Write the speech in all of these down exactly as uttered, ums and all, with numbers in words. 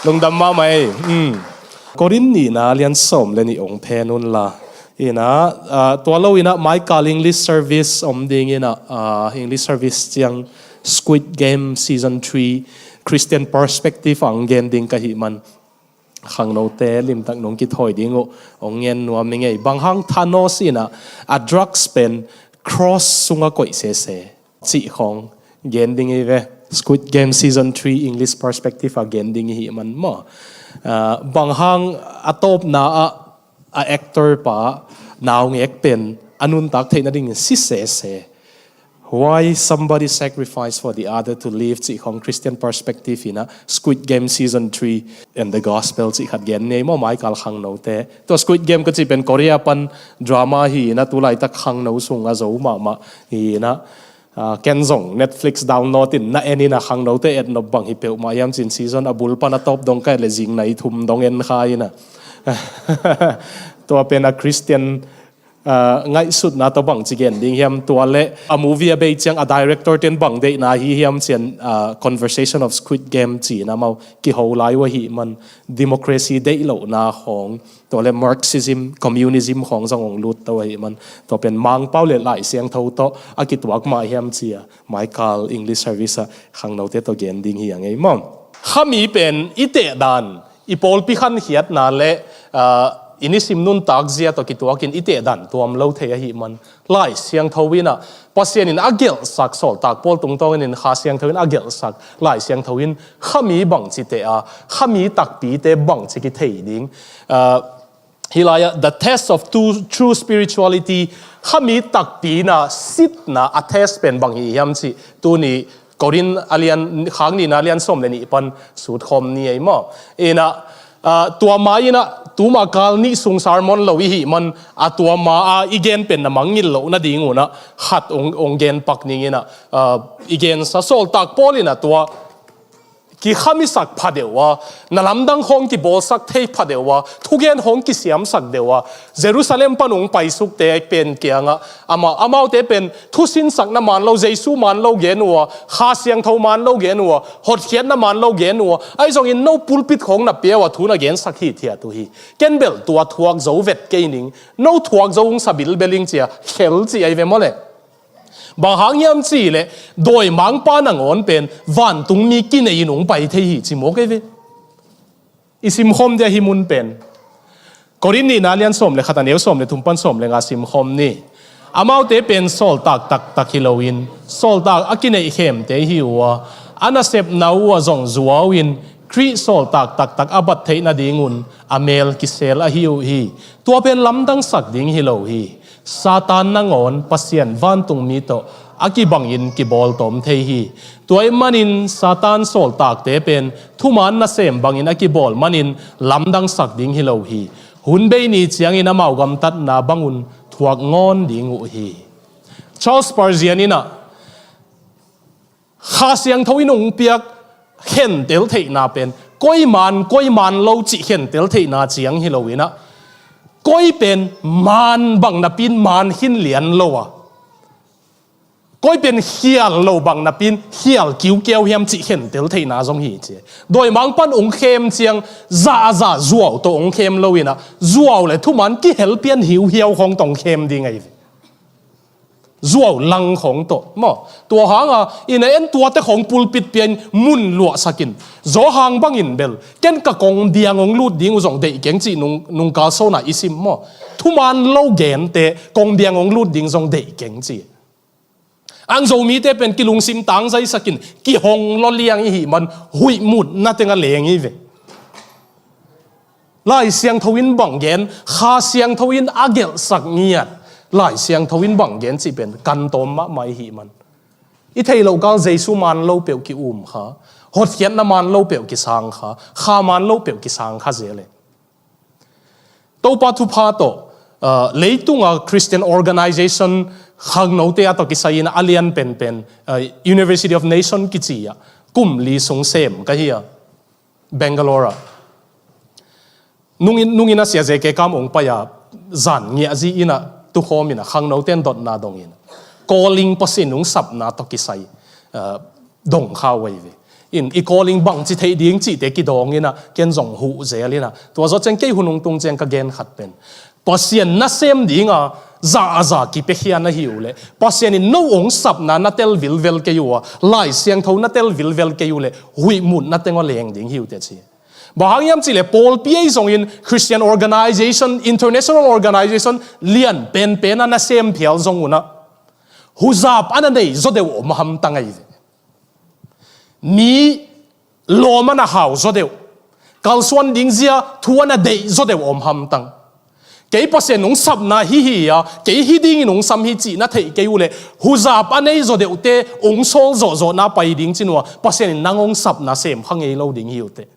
Lungdam mahmah ei. Mm. Korin nihna lian sawm le nih ong phen unla. Ina, ah, tua lo ina Michael English service om ding ina, ah, English service ciang Squid Game season three Christian perspective ang gen ding ka hih man. Khangnote limtak nong kithawi ding uh ong ngen nuam i ngei. Bang hang Thanos ina a drugs pen cross sunga koih sese cih khong gen ding i ve. Squid Game season three English perspective a gen ding i hih man maw. Ah, bang hang a tawpna ah a actor pa naungek pen a nuntak theihna dingin si sese. Why somebody sacrifice for the other to live cih khong Christian perspective ina Squid Game season three and the gospel cih khat gen nei maw Michael khangnote. Tua Squid Game ka cih pen Korea pan drama hi ina tulaitak khangno sung a zo mahmah hi ina. Ah, ken zong Netflix download in na en ina khangnote et nop bang hi peuhmah hiam cin season a bul pan a tawp dong kai le zing nai thum dong en kha ina. Tua pen a Christian, ah, ngaihsutna tawh bang ci gen ding hiam tua le a movie a bei ciang a director ten bang deihna hi hiam cian, ah, Conversation of Squid Game ci na mau kiho lai uh ahih man democracy deih lohna khong tua le Marxism, communism khong zong ong lut to ahih man tua pen Mangpau le Lai Siangtho tawh a kituak mah hiam cia Michael English service a khangnote tawh gen ding hi a ngei maw. Khami pen i tehdan i pawlpi khankhiatna le, ah, i nisim nuntak zia tawh kituakin i tehdan tuam lo thei ahih man Lai Siangtho ina Pasian in a gelhsak sawltak pawl tungtawngin in Kha Siangtho in a gelhsak Lai Siangtho in khami bangci teh a khami takpite bangci kithei ding. Ah, hi lai-ah the test of true, true spirituality khami takpi ina sitna a test pen bang hi hiam cih tuni Korin a lian khang nihna lian sawm le nih pan sutkhawm ni ei maw. Ina, ah, tua ma ina tuma kal nih sung sermon lo i hih man a tua ma a i gen pen na mangngilh loh nading una khat ong, ong gen pak ning ina, ah, i gensa sawltak pawl ina tua kikhamisak phadeuh a na lamdang khong kibawlsak thei phadeuh a thugen khong kisiamsak deuh a Jerusalem pan ong paisukte pen kiangah amau, amaute pen thusinsakna man lo, Jesu man lo gen uh a, Kha Siangtho man lo gen uh a, hotkhiatna man lo gen uh a, ahi zongin no pulpit khong na pia uh a thu na gensak hithiat uh hi. Ken bel tua thuak zo vet kei ning, no thuak zo ung sabilbel ing cia khel ci ei ve maw le. Bang hang hiam cih leh dawimangpa nangawn pen vantungmi kinei in ong pai thei hi ci mawk ei ve. I simkhawm dia hi mun pen Korin nihna lian sawm le khat a neu sawm le thum pan sawm le nga simkhawm ni. Amaute pen sawltak taktak hi loin sawltak a kineihkhemte hi uh a, a nasepna uh a zong zuau in Khrih sawltak taktak a bat theih nadingun a mel kisel ahi uh hi. Tua pen lamdangsak ding hi lo hi. Satan nangawn Pasian vantungmi tawh a kibangin kibawltawm thei hi. Tua ih manin Satan sawltakte pen thuman nasem bangin a kibawl manin lamdangsak ding hi lo hi. Hun bei ni ciangin amau gamtatna bangun thuak ngawn ding uh hi. Charles Spurgeon in ah Kha Siangtho in ong piak khentel theihna pen koi man, koi man lo cih khentel theihna ciang hi lo in ah koi pen man bang napi in man khin lian lo a, koi pen khial lo bang napi in khial kiukiau hiam cih khentel theihna zong hi ci. Dawimangpa'n ong khem ciang zahzah zuau tawh ong khem lo in ah zuau le thuman kihel pian hiuhiau khawng tawh ong khem ding ahi ve. Zuau lang khawng tawh maw. Tua hang a in ah en tuate khawng pulpit pia in mun luahsak in zaw hang bangin bel ken ka kongbiang ong lut ding uh zong deih keng cih nung, nungkal sawn ah i sim maw. Thuman lo gente kongbiang ong lut ding zong deih keng cih. Ang Zomite pen kilungsim tangzaisak in kihong lawliang i hih man huih mutna teng a leng i ve. Lai Siangtho in bang gen, Kha Siangtho in a gelhsak ngiat Lai Siangtho in bang gen cih pen kantawm mahmah i hih man. I theih loh kal Jesu man lo peuh ki-um kha, hotkhiatna man lo peuh kisang kha, kha man lo peuh kisang kha zel e. Topa thupha tawh, ah, leitunga Christian organization khangnote a tawh kisai in a lian penpen, ah, University of Nation kici ah kum li sung sem ka hi a, Bangalore ah. Nungin, nungin a Sia J K Kam ong pai a zan ngiahzi in ah tukhawm in ah khangnote'n dotna dong in ah calling Pasian ong sapna tawh kisai, ah, dong kha uh ahi ve. in i calling bangci theih ding cihte kidawng inah ken zong huh zel inah. Tua zawh ciang kei hun hong tung ciang ka gen khat pen, Pasian nasem dinga za a za kipiakhia na hi uh leh, Pasian in no hong sapna na tel vilvel kei uh a, Lai Siangtho na tel vilvel kei uh leh, huih mutna teng aw leng ding hi uh teh ci. Bang hang hiam cihleh pawlpi ahi zongin, Christian organization, international organization lian penpen a nasem phial zong unah huzap a na nei zaw deuh om hamtang ahi ve. Mi lawm a na hau zaw deuh, kalsuan ding zia thu a na deih zaw deuh om hamtang. Kei Pasian hong sapna hi hi a, kei hi dingin hong sam hi cih na theih kei uh leh, huzap a nei zaw deuhte hong sawl zawhzawhna pai ding cin uh a, Pasian in nang hong sapna sem kha ngei lo ding hi uh teh.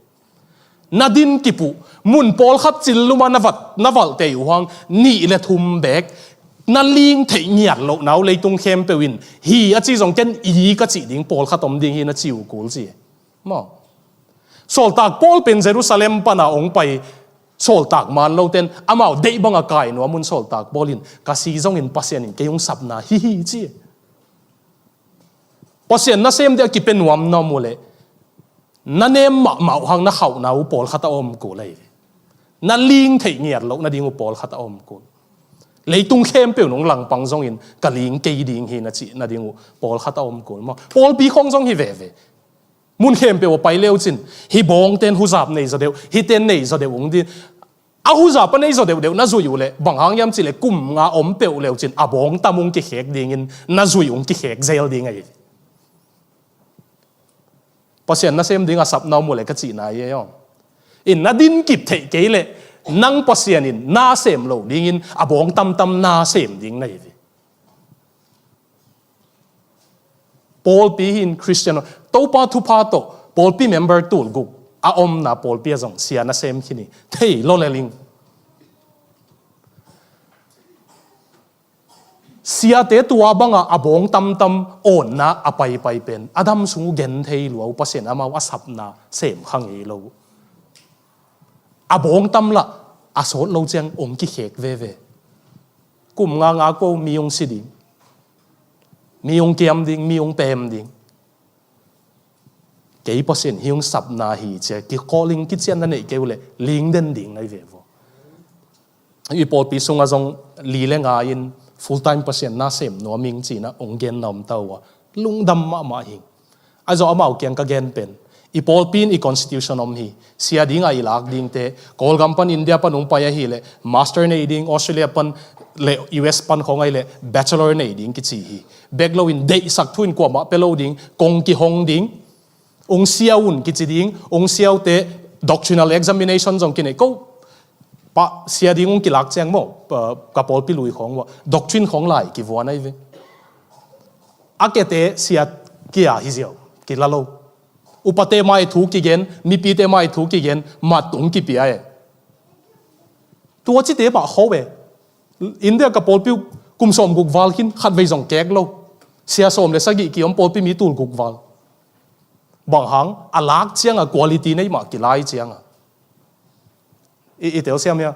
Na din kip uh, mun pawlkhat cil luma na vat, na valh tei uh hang, nih le thum bek na ling theih ngiat lohna uh leitung khempeuh in hi a ci zong ken i ka cih ding pawlkhat om ding hi na ci uh kul ci. Maw? Sawltak Paul pen Jerusalem pana hong pai, sawltak man loten amau deih banga kai nuam un, sawltak Paul in ka si zongin Pasian in kei hong sapna hi hi ci. Pasian nasem dia kipia nuam nuam uh leh, na nem mahmah uh hang na khauhna uh pawlkhat a om kul ahi ve. Na ling theih ngiat loh nading uh pawlkhat a om kul. Leitung khempeuh nong langpang zongin ka ling kei ding hi na cih nading uh pawlkhat a om kul maw? Pawlpi khong zong hi veve. Mun khempeuh a pai leucin, hih bawngten huzap nei zaw deuh, hihten nei zaw deuh ung ding. A huzap a nei zaw deuhdeuh na zuih uh leh, bang hang hiam cihleh kum nga om peuh leucin a bawng tam ung kikhek dingin na zuih ung kikhek zel ding ahi. Pasian nasem dinga sapna om uh leh ka cihna hi ei aw. In na din kip theih kei leh, nang Pasian in na sem lo dingin a bawng tamtam na sem ding na hi. Pawlpi hin Christian, Topa thupha tawh pawlpi member tulguk a omna pawlpi a zong sia nasem khin hi. Thei lo le ling. Siate tua banga a bawng tamtam awnna a paipai pen a dam sung uh gen thei lua uh, Pasian amau a sapna sem kha ngei lo uh. A bawng tam lah a sawt lo ciang hong kikhek veve. Kum nga nga ko mi hong si ding, mi hong kiam ding, mi hong pem ding. Kei Pasian hih hong sapna hi cia ki calling kician na neih kei uh leh ling den ding na hi ve vaw. I pawlpi sungah zong li le nga in full time Pasian na sem nuam ing cihna hong gen na om ta uh a, lungdam mahmah hi. Ahi zong amau kiang ka gen pen, i pawlpi in i constitution om hi. Sia dinga i lak dingte, Kawlgam pan India pan hong pai ahileh master nei ding, Australia pan le U S pan khawng ahileh bachelor nei ding kici hi. Bek loin deihsak thu in kuamah pia lo ding, kong kihong ding. Ung siau un kici ding, ung siaute doctrinal examination zong kinei ko. Pa sia ding ung kilak ciang maw, pa, ka pawlpi lui khawng maw, doctrine khawng lai kivuan ahi ve. A kete sia kia hi ziau, kila lo. Upate mai thu kigen, mipite mai thu kigen, mat ung kipia e. Tua cite pah kho e. India ka pawlpi uh kum sawm guk val khin khatvei zong kek lo. Sia sawm le sagih kiom, pawlpi mi tul guk val. Bang hang, a lak cianga quality nei mah kilai cianga. I, i telsiam hia.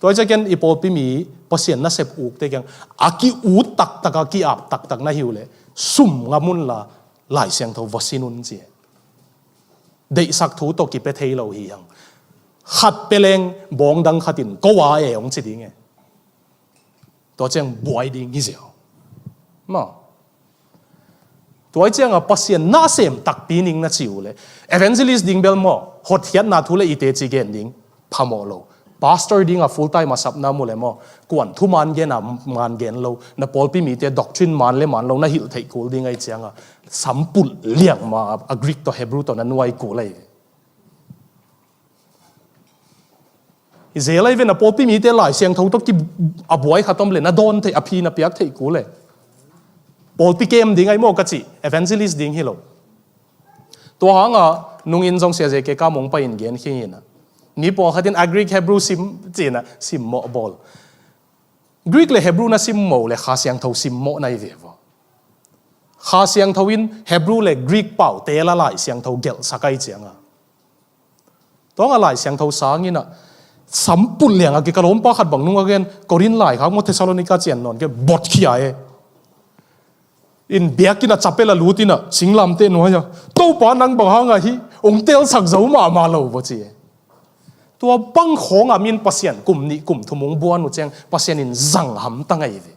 Tua hi ciakin i pawlpi mi Pasian nasep ukte kiang a ki-ut taktak a ki-ap taktak na hi uh leh sum ngam unla Lai Siangtho va sin un ci. Deihsak thu tawh kipia thei lo hi hang. Khat pia leng bawng dang khat in ko a e hong ci ding e. Tua ciang buai ding hi ziau. Maw. Tua hi cianga Pasian nasem takpi ning na ci uh leh, evangelist ding bel maw, hotkhiatna thu le i teci gen ding phamawh lo. Pastor dinga full time a sapna mu le maw, kuan thuman gena man gen lo, na pawlpi mite doctrine man le man lo na hilh theih kul ding ahi cianga, sampulh liangma a Greek tawh Hebrew tawh na nuai kul ahi. I zel ahi ve, na pawlpi mite Lai Siangtho tawh ki a buai khat om le na dawn theih, a phi na piak theih kul le. Pawlpi kem ding ahi maw ka cih, evangelist ding hi lo. Tua hanga nungin zong sia zeke ka mong pai in gen khing ina. Mi pawlkhat in a Greek Hebrew sim cina, sim mawh bawl. Greek le Hebrew na sim mawh le Kha Siangtho sim mawh na hi ve vaw. Kha Siangtho in Hebrew le Greek pau te la Lai Siangtho gelhsak ahi cianga. Tua nga Lai Siangtho sangina sampulh lianga kikalawmpa khat bang nunga gen, Korin laikhak maw Thessalonika cian nawn ke botkhia e. in biakinn a chapel a lut in a singlamteh nuai-ah, "Topa, nang bang hang ahi, hong telsak zo mahmah lo," va ci. Tua bang khawng a min Pasian kum nih kum thum hong buan uh ciang Pasian in zang hamtang ahi ve.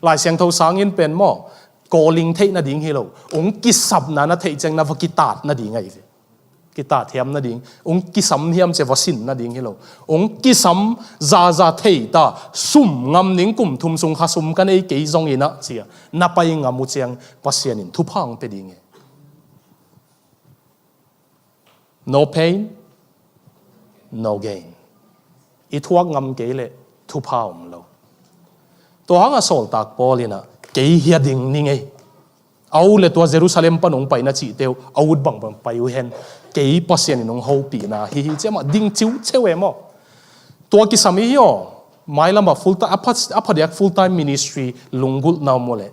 Lai Siangtho sangin pen maw, calling theih nading hi lo, hong kisapna na theih ciang na va kitat nading ahi ve. Kitat hiam nading, hong kisam hiam ci-a va sin nading hi lo. Hong kisam zaza thei ta, sum ngam ning, kum thum sung kha sum ka nei kei zongin ah ci-a na pai ngam uh ciang Pasian in thupha hong pia ding hi. No pain, no gain. I thuak ngam kei leh thupha om lo. Tua hang a sawltak Paul in ah, "Kei hi-a ding ning ei. A ut leh tua Jerusalem pan hong paina cihte uh, a ut bangbang pai uh hen. Kei Pasian in hong hopihna hi hi," ci-a amah ding ciuciau e maw. Tua kisam i hi aw, mailam ah full time, a pha, a phadiak full time ministry lunggulhna om uh leh,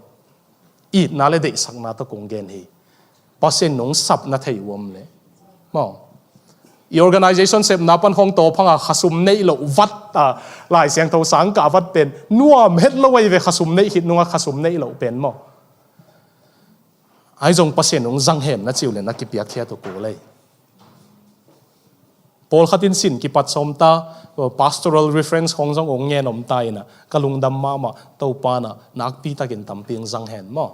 itna le deihsakna tawh kong gen hi. Pasian in hong sap na thei uh om leh, maw, i organization sepna pan khawng tawp hang a kha sum neih loh vat a, Lai Siangtho sang kah vat pen nuam het lo ahi ve, kha sum neih khit nung a kha sum neih loh pen maw. Ahi zong Pasian in hong zang hen na ci uh leh na kipiakkhiat uh kul ei. Pawlkhat in sin kipat sawm ta, pastoral reference khawng zong hong ngen om ta in ah, ka lungdam mahmah, Topa in ah nakpi takin tampi hong zang hen maw.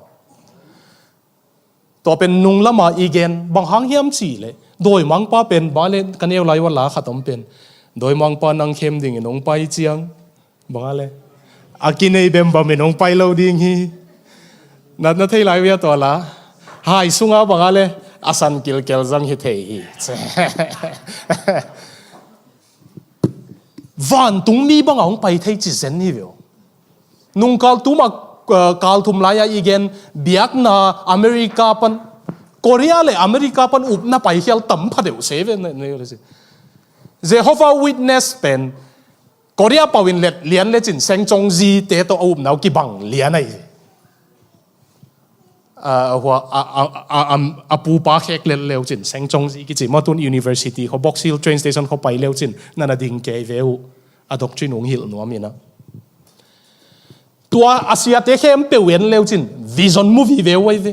Tua pen nung lam a i gen, bang hang hiam cih leh, dawimangpa pen, bang leh ka neu lai uh a la khat om pen, dawimangpa nang khem dingin hong pai ciang, bang a leh, a kinei bembam in hong pai lo ding hi. Na, na thei lai uh hia tua la? Hai sungah bang a leh, a san kilkel zang hi thei hi. Vantungmi bangah hong pai thei ci zen hi ve aw. Nungkal tuma, eh, kal thum lai-a i gen, biakna America pan, Korea le America pan upna paikhial tam phadeuh se ve ne, ne, ne. Jehovah Witness pen Korea pau in let lian lecin Seng Cong Zi te tawh a upna uh kibang lian ahi. A, a, hua, a, a, a, a, a pupa khek let leucin Seng Cong Zi kici, maw, tun university khaw, Box Hill train station khaw pai leucin na na ding kei ve uh. A doctrine hong hilh nuam in ah. Tua a siate khempeuh en leucin vision mu vive uh ahi ve.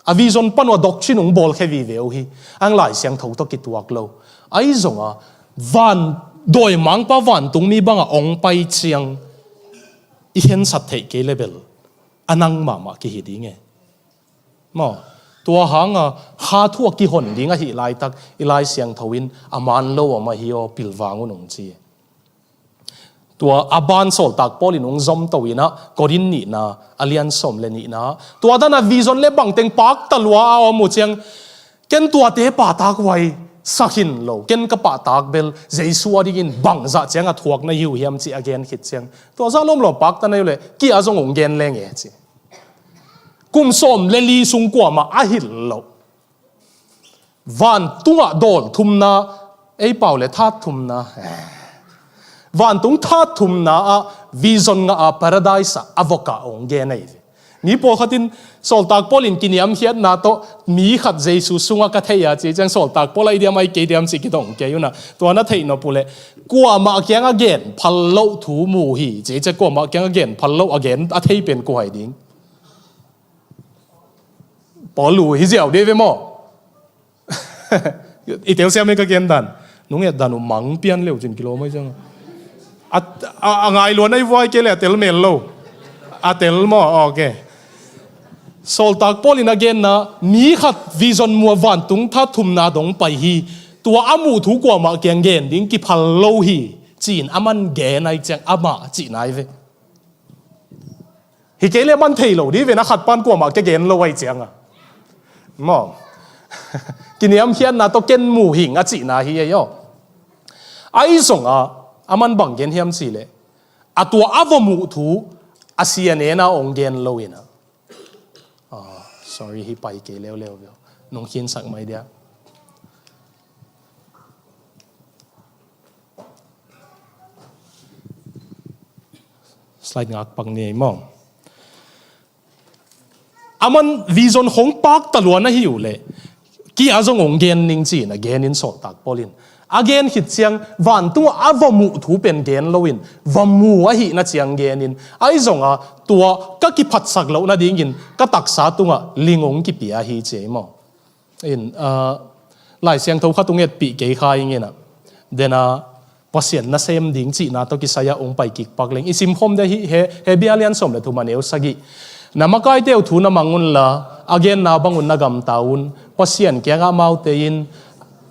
A vision pan uh a doctrine hong bawlkhia vive uh hi. Ang Lai Siangtho tawh kituak lo. Ahi zongah van, dawimangpa vantungmi bangah hong pai ciang i khensat theih kei le bel a nang mahmah kihi ding e. Maw, tua hanga kha thu a kihon ding ahih laitak i Lai Siangtho in a man lo om ahi aw, pilvang un, hong ci. Tua a ban sawltak Paul in hong zomto in ah, Korin nihna a lian sawm le nihna, tua dan a vision le bangteng pakta lua a om uh ciang, ken tuate pahtak huai sa khin lo, ken ka pahtak bel Jesu a dingin bangzah ciang a thuak na hi uh hiam ci a gen khit ciang, tua zah lawmlawm pakta na hi uh leh ki a zong hong gen leng e ci. Kum sawm le li sung kuamah a hilh loh. Vantungah dawl thumna, ei pau le that thumna. Vantung that thumna ah vision ngah a paradise ah a vokah hong gen ahi ve. Mi pawlkhat in sawltak Paul in kiniamkhiatna tawh mi khat Jesu sungah ka thei a ci ciang sawltak Paul ahi diam ahi kei diam ci kidong kei un ah. Tua na theih nop uh leh kuamah kiangah gen phal loh thu mu hi ci ciang kuamah kiangah gen phal loh a gen a thei pen kua hi ding. Paul uh hi ziau dih ve maw? I telsiam hi ka gen dan. Nung et dan uh mang pian leucin kilawm ahi ciang. A, a, a ngai luan ahi vuai kei le a tel mel lo. A tel maw? Ok. Sawltak Paul in a genna, mi khat vision mu a vantung that thumna dong pai hi. Tua a muh thu kuamah kiang gen ding kiphal lo hi. Ci-in aman gen ahi ciang amah cihna ahi ve. Hi kei le man thei lo dih ve, na khat pan kuamah kia gen lo ahi cianga. Maw? Kiniamkhiatna tawh ken mu hing a cihna hi ei aw. Ahi zongah aman bang gen hiam cih leh, a tua a va muh thu a sianena hong gen lo in ah. Ah, sorry, hi pai kei leuleu ve aw. Nong khinsak mai dia. Slide ngak pak ni ei maw? Aman vision hong pakta luan ahi uh leh Kia zong hong gen ning ci-in a genin sawltak Paul in a gen khit ciang vantungah a va muh thu pen gen loin va mu ahihna ciang genin, ahi zonga tua ka kiphatsak loh nadingin ka taksa tungah ling hong kipia hi ci ei maw? In, ah, Lai Siangtho khat hong etpih kei kha ing in ah, dena Pasian nasem ding cihna tawh kisai-ah hong pai kikpak leng i simkhawm ding hi. He, Hebrew a lian sawm le thum a neu sagih, na makaite uh thu na mang unla, a genna bangun na gamta un. Pasian kiangah amaute in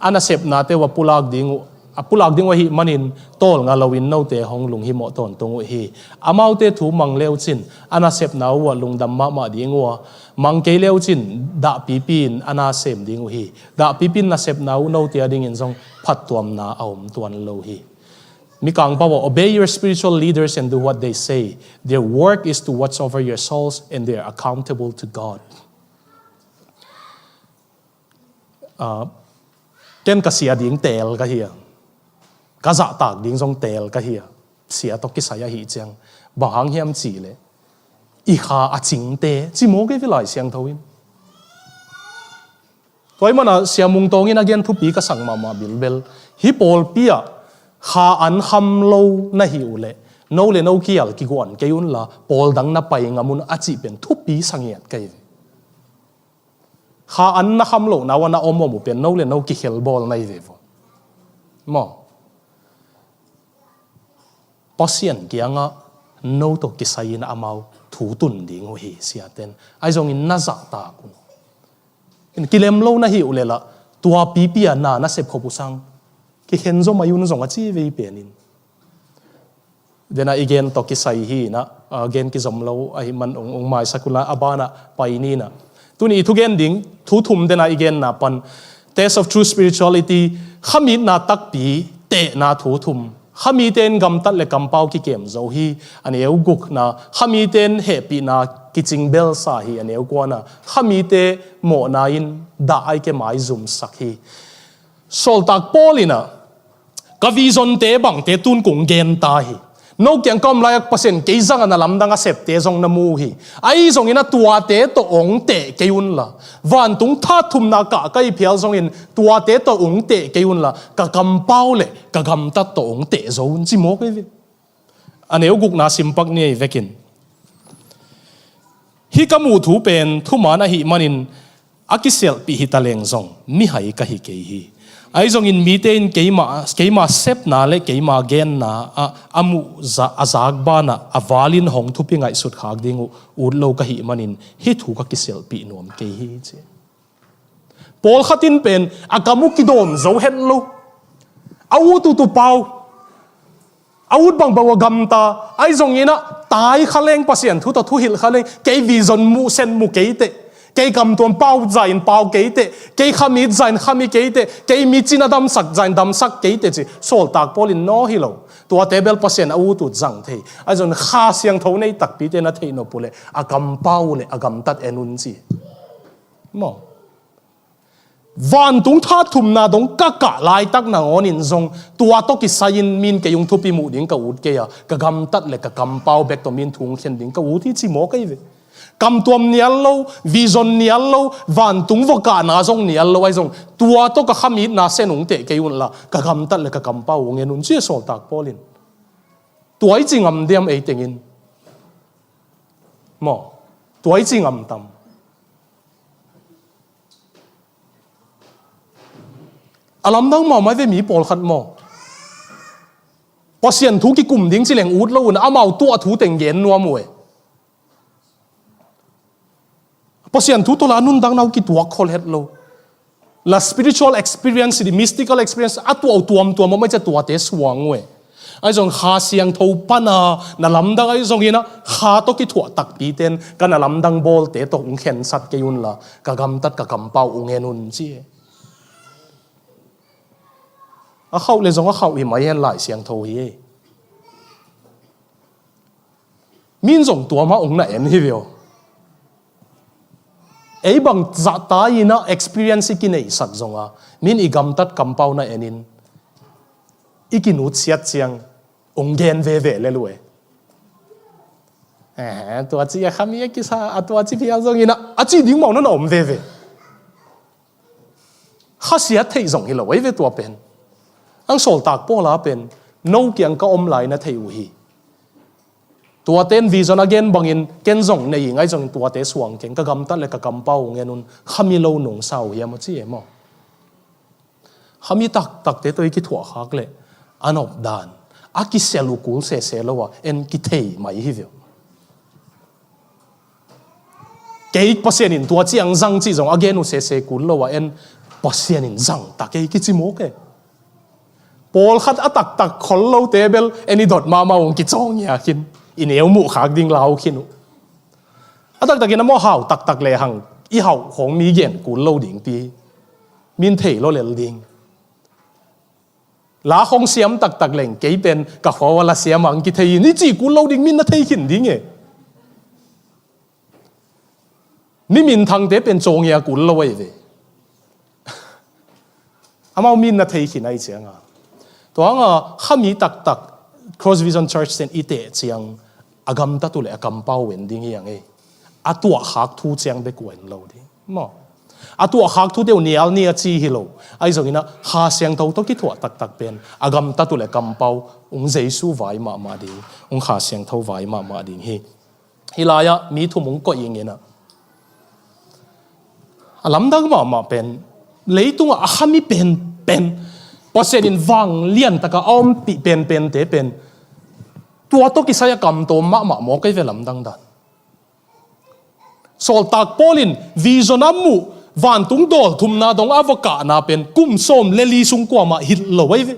a nasepnate uh a pulak ding uh, a pulak ding uh ahih manin tawlnga loin note hong lunghimawh tawntung uh hi. Amaute thu mang le uh cin a nasepna uh ah lungdam mahmah ding uh a, mang kei le uh cin dahpipi in a na sem ding uh hi. Dahpipi in nasepna uh note a dingin zong phattuamna a om tuan lo hi. Mikang pau ah, obey your spiritual leaders and do what they say. Their work is to watch over your souls and they are accountable to God. Ah, ken ka sia ding teel ka hi a, ka zahtak ding zong teel ka hi a, sia tawh kisai ahih ciang, bang hang hiam cihleh i kha a cingte ci mawk ei ve Lai Siangtho in. Tua ahih manin Sia Mung Tawng in a gen thupi ka sak mahmah bilbel, hih pawlpi ah kha an kham lo na hih uhleh no le no kial kiguan kei unla, pawl dang na pai ngam un a cih pen thupi sa ngiat ka hi ve. Kha an na kham lohna uh a na om om uh pen no le no kikhelbawl na hi ve vaw. Maw? Pasian kiangah no tawh kisai-in amau thu tun ding uh hi siaten. Ahi zongin na zahtak un. Kilem lo na hi uhleh lah, tua pipi a na na sep khop uh sang kikhen zaw mai un zong a ci vei penin. Dena i gen tawh kisai hi in ah, a, gen kizom lo ahih man hong, hong maisak unla, a banah pai ni in ah. Tuni i thugen ding thu thum dena i genna pan, Test of True Spirituality, khamitna takpi tehna thu thum. Khamite in gamtat le kampau kikem zo hi. A neu gukna, khamite in hehpihna kicing belsa hi. A neu kuana, khamite mawhna in dah aike maizumsak hi. Sawltak Paul in ah, ka visionte bangte tun kong gen ta hi. No kiang ka om lai-ah Pasian kei zangah na lamdang a septe zong na mu uh hi. Ahi zongin ah tuate tawh hong teh kei unla, vantung thathumna kah ka hih phial zongin tuate tawh hong teh kei unla, ka kampau le ka gamtat tawh hong teh zo un ci mawk ei ve. A neu gukna simpak ni ei vekin. Hih ka muh thu pen thuman ahih manin a kisialhpih hi taleng zong mihai ka hi kei hi. Ahi zongin mite in keima, keima sepna le keima genna ah a muh za-, a zak banah a valin hong thupi ngaihsut khak ding uh ut lo ka hih manin hih thu ka kisialhpih nuam kei hi ci. Pawlkhat in pen a kam uh kidawm zo het lo. A ut uh tu pau. A ut bangbang uh a gamta, ahi zongin ah tai kha leng, Pasian thu tawh thuhilh kha leng, kei vision muh sen mu kei teh, kei kamtuam pau zahin pau kei teh, kei khamit zahin khami kei teh, kei mi cina damsak zahin damsak kei teh ci. Sawltak Paul in naw hi lo. Tuate bel Pasian a ut ut zang thei. Ahi zongin Kha Siangtho nei takpite na theih nop uhleh a kampau le a gamtat en un ci. Maw? Vantung thathumna dong ka kah laitak nangawnin zong tua tawh kisai-in min kei hong thupi muh ding ka ut kei a, ka gamtat le ka kampau bek tawh min thu hong khen ding ka ut hi ci mawk ei ve. Kamtuam nial lo, vision nial lo, vantung vawkahna zong nial lo ahi zong, tua tawh ka khamitna sen hong teh kei unla, ka gamtat le ka kampau hong en un ci a Sawltak Paul in. Tua i ci ngam diam ei tengin? Maw? Tua i ci ngam tam? A lamdang mahmah ve mi pawlkhat maw? Pasian thu kikum ding ci leng ut lo un amau tuah thu teng gen nuam uh e. Pasian thu tawh la a nuntakna uh kituak khol het lo. La spiritual experience, the mystical experience a tuah uh tuamtuam a mai cia tuate suang uh e. Ahi zong Kha Siangtho pana na lamdang ahi zongin ah Kha tawh kithuah takpiten ka na lamdang bawlte tawh hong khensat kei unla, ka gamtat ka kampau hong en un ci. A khauh le zong a khauh hi mai hen, Lai Siangtho hi e. Min zong tua mah hong na en hi ve aw. Ei bang zahta in ah experience i kineihsak zonga min i gamtat kampau na enin i kinutsiat ciang hong gen veve le lu e. Eh, tua ci a khami a kisa, a tua ci phial zongin ah a ci ding mawh na na om veve. Khasiat theih zong hi lo ei ve tua pen. Ang sawltak Paul a pen, no kiang ka om lai na thei uh hi. Tuate in vision a gen bangin ken zong nei ing, ahi zongin tuate suang keng, ka gamtat le ka kampau uh ngen un, khami lo nungsa uh hiam a ci e maw. Khami taktakte tawh i kithuahkhak le a nopdan, a kisial uh kul sese lo a en kithei mai hi ve uh. Kei Pasian in tua ciang zang cih zong a gen uh sese kul lo a en, Pasian in zang ta kei kici mawk e. Pawlkhat a taktak khol lote bel en i dot mahmah ung, kicawng ngia khin, i neu muh khak ding lau khin uh. A taktakin a maw hau taktak le hang i hauh khawng mi gen kul lo ding pi, min thei lo lel ding. La khawng siam taktak leng kei pen ka khua ua la siam ang kithei in i ci kul lo ding, min na thei khin ding e. Ni minthangte pen cawngia kul lo ahi ve. Amau min na thei khin ahi cianga, tua hanga khami taktak Cross Vision Church ten i teh ciang a gamtat uh le a kampau uh en ding hi ang e. A tuahkhak thu ciang bek uh en lo ding maw. A tuahkhak thute uh nial ni a ci hi lo. Ahi zongin a Kha Siangtho tawh kithuah taktak pen a gamtat uh le kampau ung Jesu vai mahmah ding, ung Kha Siangtho vai mahmah ding hi. Hih lai-ah mi thum ung koih ing in a, a lamdang mahmah pen, leitungah a khami penpen, Pasian in vanglian taka a ompih penpente pen, tua tawh kisai a kamtawm mahmah mawk ei ve lamdang dan. Sawltak Paul in vision a muh, vantung dawl thumna dong a va kahna pen kum sawm le li sung kuamah hilh lo ei ve.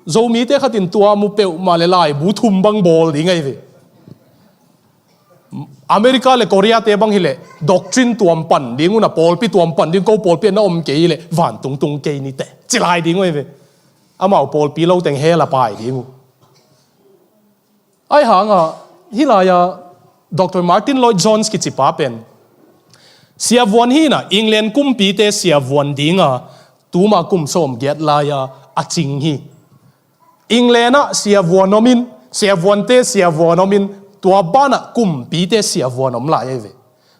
Zomite khatin tua mu peuhmah le laibu thum bang bawl ding ahi ve. America le Korea te bang hileh doctrine tuam pan ding un a, pawlpi tuam pan ding, ko pawlpi na om kei hileh vantung tung kei nite, ci lai ding uh ahi ve. Amau pawlpi lo teng hell a pai ding uh. Ahi hanga, hih lai-a Doctor Martyn Lloyd-Jones kici pa pen siavuan hi in a, England kumpite siavuan dinga tuma kum sawm giat lai-a a cing hi. England ah siavuan om in, siavuante siavuan om in, tua banah kumpite siavuan om lai ahi ve.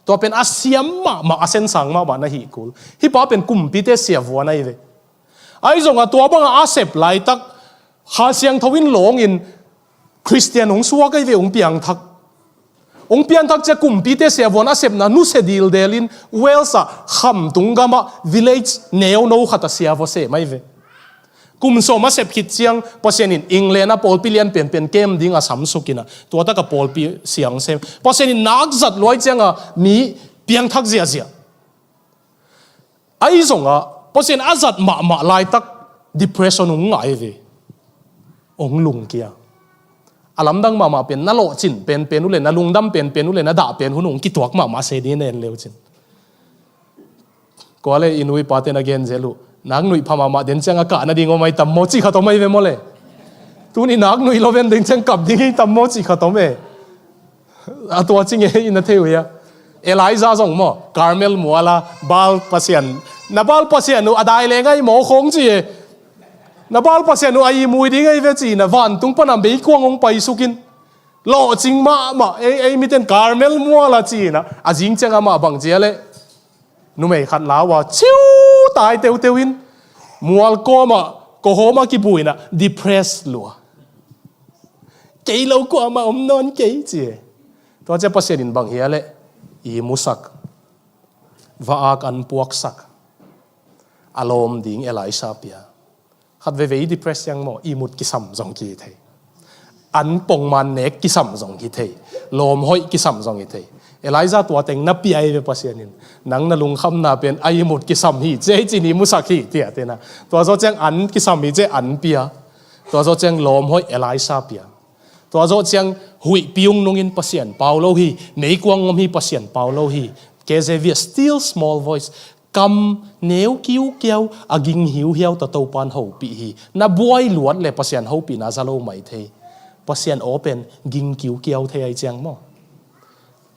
Tua pen a siam mahmah, a sensang mahmah na hi kul. Hih pa pen kumpite siavuan ahi ve. Ahi zongah tua bangah a sep laitak Kha Siangtho in lawngin Khristian hong suak ahi ve, hong piangthak. Hong piangthak ciah kumpite siavuan a sepna nusia dildelin Wales ah khamtung gamah village neuno khatah siavuan sem ahi ve. Kum sawm a sep khit ciang Pasian in England a pawlpi lian penpen kem ding a samsuk in a, tua takah pawlpi siang sem. Pasian in nak zat luai cianga mi piangthak ziahziah. Ahi zongah Pasian a zat mahmah laitak depression hong ngah ahi ve. Hong lungkia. A lamdang mahmah pen na lawhcin penpen uh le, na lungdam penpen uh le, na dah pen hun hong kituak mahmah se ding, na en leucin. Kua le i nu i pate na gen zel uh, nak nuih pha mahmah den ciang a kah nading om ahi tam maw cih khat om ahi ve maw le. Tuni nak nuih lo ven den ciang kap ding hi tam maw cih khat om e. A tua cing e, i na thei uh hia? Elijah zong maw, Carmel muala Baal pasian, na Baal pasian uh a dai leng ahi maw khong ci e. Na Baal pasian uh a ihmui ding ahi ve ci-in a vantung pana meikuang hong paisukin, lawhcing mahmah, ei, ei miten Carmel muala ci-in a, a zing ciang amah bang cia le numei khat lau a ciu tai teuteu in, mual kawmah kohawmah kibuin a, depressed lua. Kei lo kuamah om nawn kei ci e. Tua ciah Pasian in bang hia le, ihmusak, va-ak an puaksak, a lawm ding Elisha pia. Khat veivei depress ciang maw, ihmut kisam zong kithei. An pongman nek kisam zong kithei. Lawm hoih kisam zong kithei. Elijah tua teng na pia ahi ve Pasian in. Nang na lungkhamna pen a ihmut kisam hi ci e, ci-in ihmusak hi tiah tena. Tua zawh ciang an kisam hi ci e, an pia. Tua zawh ciang lawm hoih Elisha pia. Tua zawh ciang huihpi hong nungin Pasian pau lo hi, meikuang om hi, Pasian pau lo hi. K J V, a still small voice. Kam neu kiukiau, a ging hiuhiau tawh Topan hopih hi. Na buai luat le Pasian hopihna za lo mai thei. Pasian aw pen ging kiukiau thei ahi ciang maw.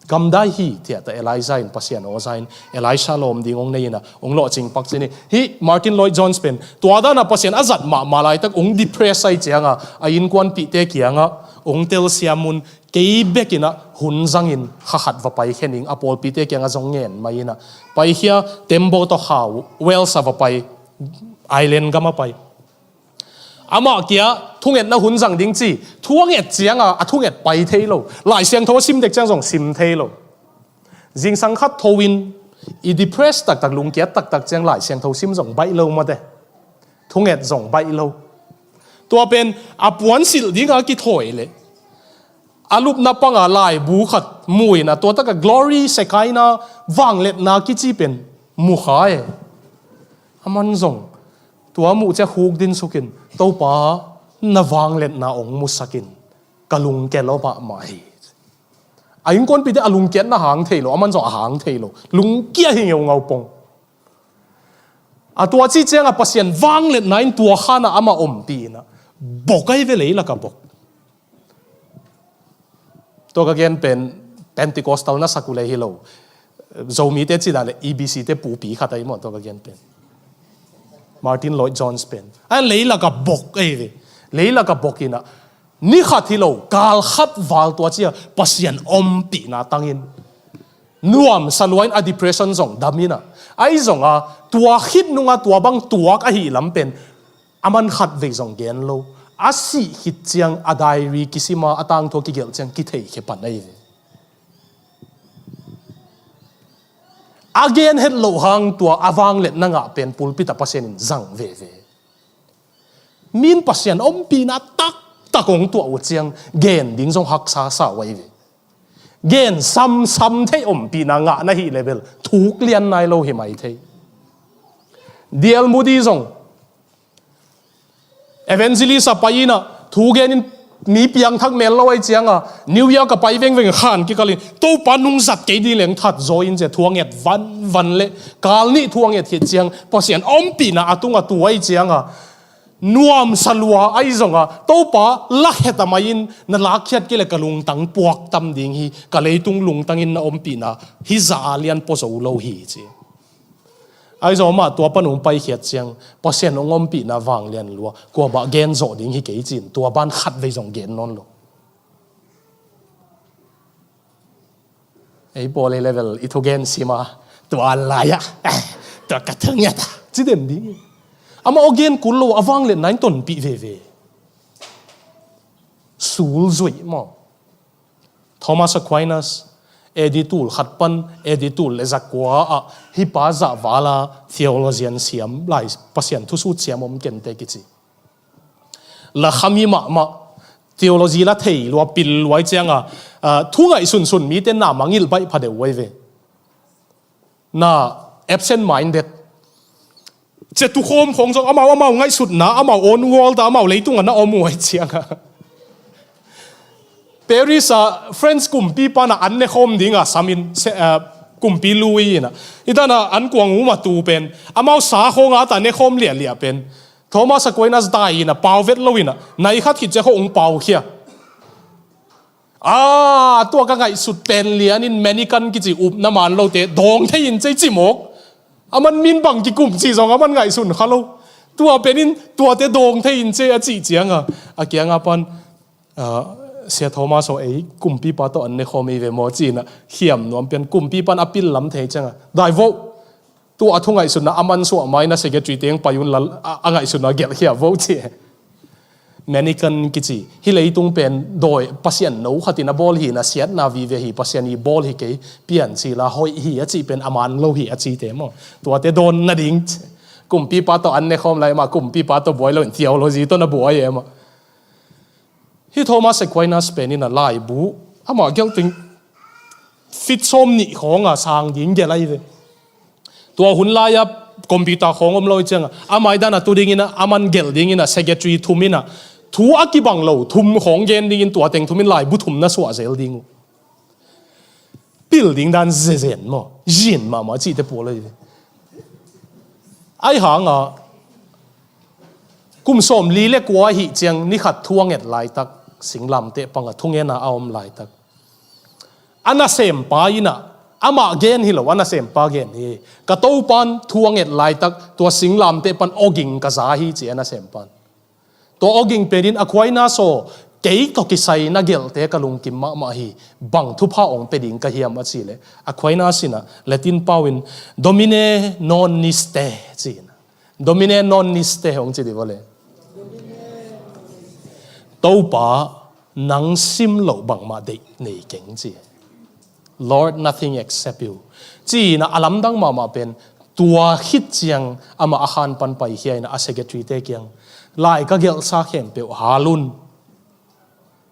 Gamdai hi, tiah ta Elijah in Pasian aw za in, Elisha lawm ding hong nei in a, hong lawhcing pak ci ni. Hih Martyn Lloyd-Jones pen, tua dan a Pasian a zat mahmah laitak hong depress ahih ciang a, a innkuanpihte kiang ah hong telsiam un, kei bek in a hun zang in kha khat va paikhia ning, a pawlpite kiang ah zong ngen mai in a, paikhia, tembaw tawh khau, Wales ah va pai, Ireland gam ah pai. Amah kia thungetna hun zang ding ci, thu a nget ciang a, a thunget pai thei lo. Lai Siangtho a sim dek ciang zong sim thei lo. Zingsang khat tho in i depress taktak, lungkiat taktak ciang Lai Siangtho sim zong baih lo mate. Thunget zong baih lo. Tua pen a puansilh ding a kithawi leh a lupna pang a laibu khat mu in a, tua tak a Glory, Shekinah, vangliatna kici pen mu kha e. Aman zong tua muh ciang huk din suk in, Topa, na vangliatna hong musak in, ka lungkia lo mahmah hi. A innkuanpihte a lungkiatna hang thei lo, aman zong a hang thei lo. Lungkia hi ngeungau pong. A tua ci ciang a Pasian vangliatna in tua khan a amah ompih in a, bok ahi ve, leilak ah bok. Tua ka gen pen Pentecostal na sak uh le hi lo. Zomite ci dan le E B C te pupi khat ahi maw, tua ka gen pen. Martyn Lloyd-Jones pen. A leilak ah bok ahi ve. Leilak ah bok in a, ni khat hi lo, kal khat val tua ci a Pasian ompihna tang in nuamsa lua in a depression zong dam in a. Ahi zong a, tua khit nung a tua bang tuak ahih lam pen aman khatvei zong gen lo. A sih khit ciang a diary kisim a, a tangthu a kigelh ciang kitheikhia pan ahi ve. A gen het loh hang tua a vangliatna ngah pen pulpit ah Pasian in zang veve. Min Pasian ompihna taktak hong tuah uh ciang gen ding zong haksa sa uh ahi ve. Gen samsam theih ompihna ngah na hih leh bel thuk lian nai lo hi mai thei. D L Moody zong evangelist a pai in a, thu gen in mi piangthak mel lo ahi ciang a, New York a pai vengveng khan kikal in, Topa nungzat kei ding leng that zaw in ci a, thu a nget vanvan leh kal nih thu a nget khit ciang Pasian ompihna a tung a tu ahi ciang a, nuamsa lua ahi zong a, Topa lakhet a mai in na lakkhiat kei leh ka lungtang puak tam ding hi, ka leitung lungtang in na ompihna hih zah a lian pua zo lo hi ci. Ahi zong amah tua pan hong paikhiat ciang Pasian hong ompihna vanglian lua, kuamah gen zawh ding hi kei ci in tua ban khatvei zong gen nawn lo. Ei pawl hi leh bel i thugen sim a, tua lai ah, eh, tua ka thunget a, ci den ding. Amah aw gen kul lo, a vangliatna in tonpih veve. Sul zuih maw. Thomas Aquinas, A D tul khat pan A D tul le zakua ah hih pa zahval a theologian siam lai, Pasian thusut siam om kente kici. La khami mahmah, theology la thei lua, pil lua ahi ciang a, ah, thu ngaihsunsun mite na mangngilh baih pha deuh uh ahi ve. Na absent minded. Cia tukhawm khawng zong amau, amau ngaihsutna, amau own world a, amau leitung a na om uh ahi ciang a. Paris a French kumpipa na an nekhawm ding a sam in, se-, ah, kumpi Louis in a. Hih dan a an kuang um a tu pen, amau sa khawng a ta nekhawm liahliah pen Thomas Aquinas dai in a pau vet lo in a, nai khat khit ciang khawng hong paukhia. Ah, tua ka ngaihsut pen lian in Manican kici upna man lote dawng thei in cei ci mawk. Aman min bang kikum cih zong aman ngaihsun kha lo. Tua pen in tuate dawng thei in cei a cih ciang a, a kiang a pan, ah, Sia Thomas aw, ei kumpipa tawh an nekhawm hi ve maw ci in a, khiam nuam pian, kumpipa in a pil lam thei ciang a, dai vo. Tua a thu ngaihsutna a mansuah mai na secretary teng pai un la, a, a ngaihsutna gelhkhia vo ci. Manican kici, hih leitung pen dawi Pasian no khat in a bawl hi, na siatna vive hi, Pasian i bawl hi kei, pian ci la hoih hi a cih pen a man lo hi a cite maw. Tuate dawn nading, kumpipa tawh an nekhawm lai mah, kumpipa tawh buai lo in theology tawh na buai e mah. Hih Thomas Aquinas pen in a laibu, amah gelh teng feet sawm nih khawng a sang ding gelh ahi ve. Tua hun lai a computer khawng om lo hi ciang a, amah i dan a tu ding in a, aman gelh ding in a, secretary thum in a, thu a kibang lo thum khawng gen ding in tua teng thum in laibu thum na suah zel ding uh. Pil ding dan zezen maw, zin mahmah cihte pawl ahi ve. Ahi hang a, kum sawmli le kua ahih ciang ni khat thu a nget laitak, singlamteh pang a thungetna a om laitak, a nasempa in ah, amah gen hi lo, a nasempa gen hi. Ka Topan thu a nget laitak tua singlamteh pan awging ka za hi ci a nasempa in. Tua awging penin Aquinas aw, kei tawh kisai na gelhte ka lungkim mahmah hi, bang thupha hong pia ding ka hiam a cih leh, Aquinas in ah Latin pau in Domine non niste ci in ah. Domine non niste hong ci dih vawleh. Topa, nang sim loh bangmah deih nei keng ci. Lord, nothing except you. Ci in ah a lamdang mahmah pen, tua khit ciang amah a khan pan paikhia in ah a secretary te kiang, lai ka gelhsa khempeuh hal un.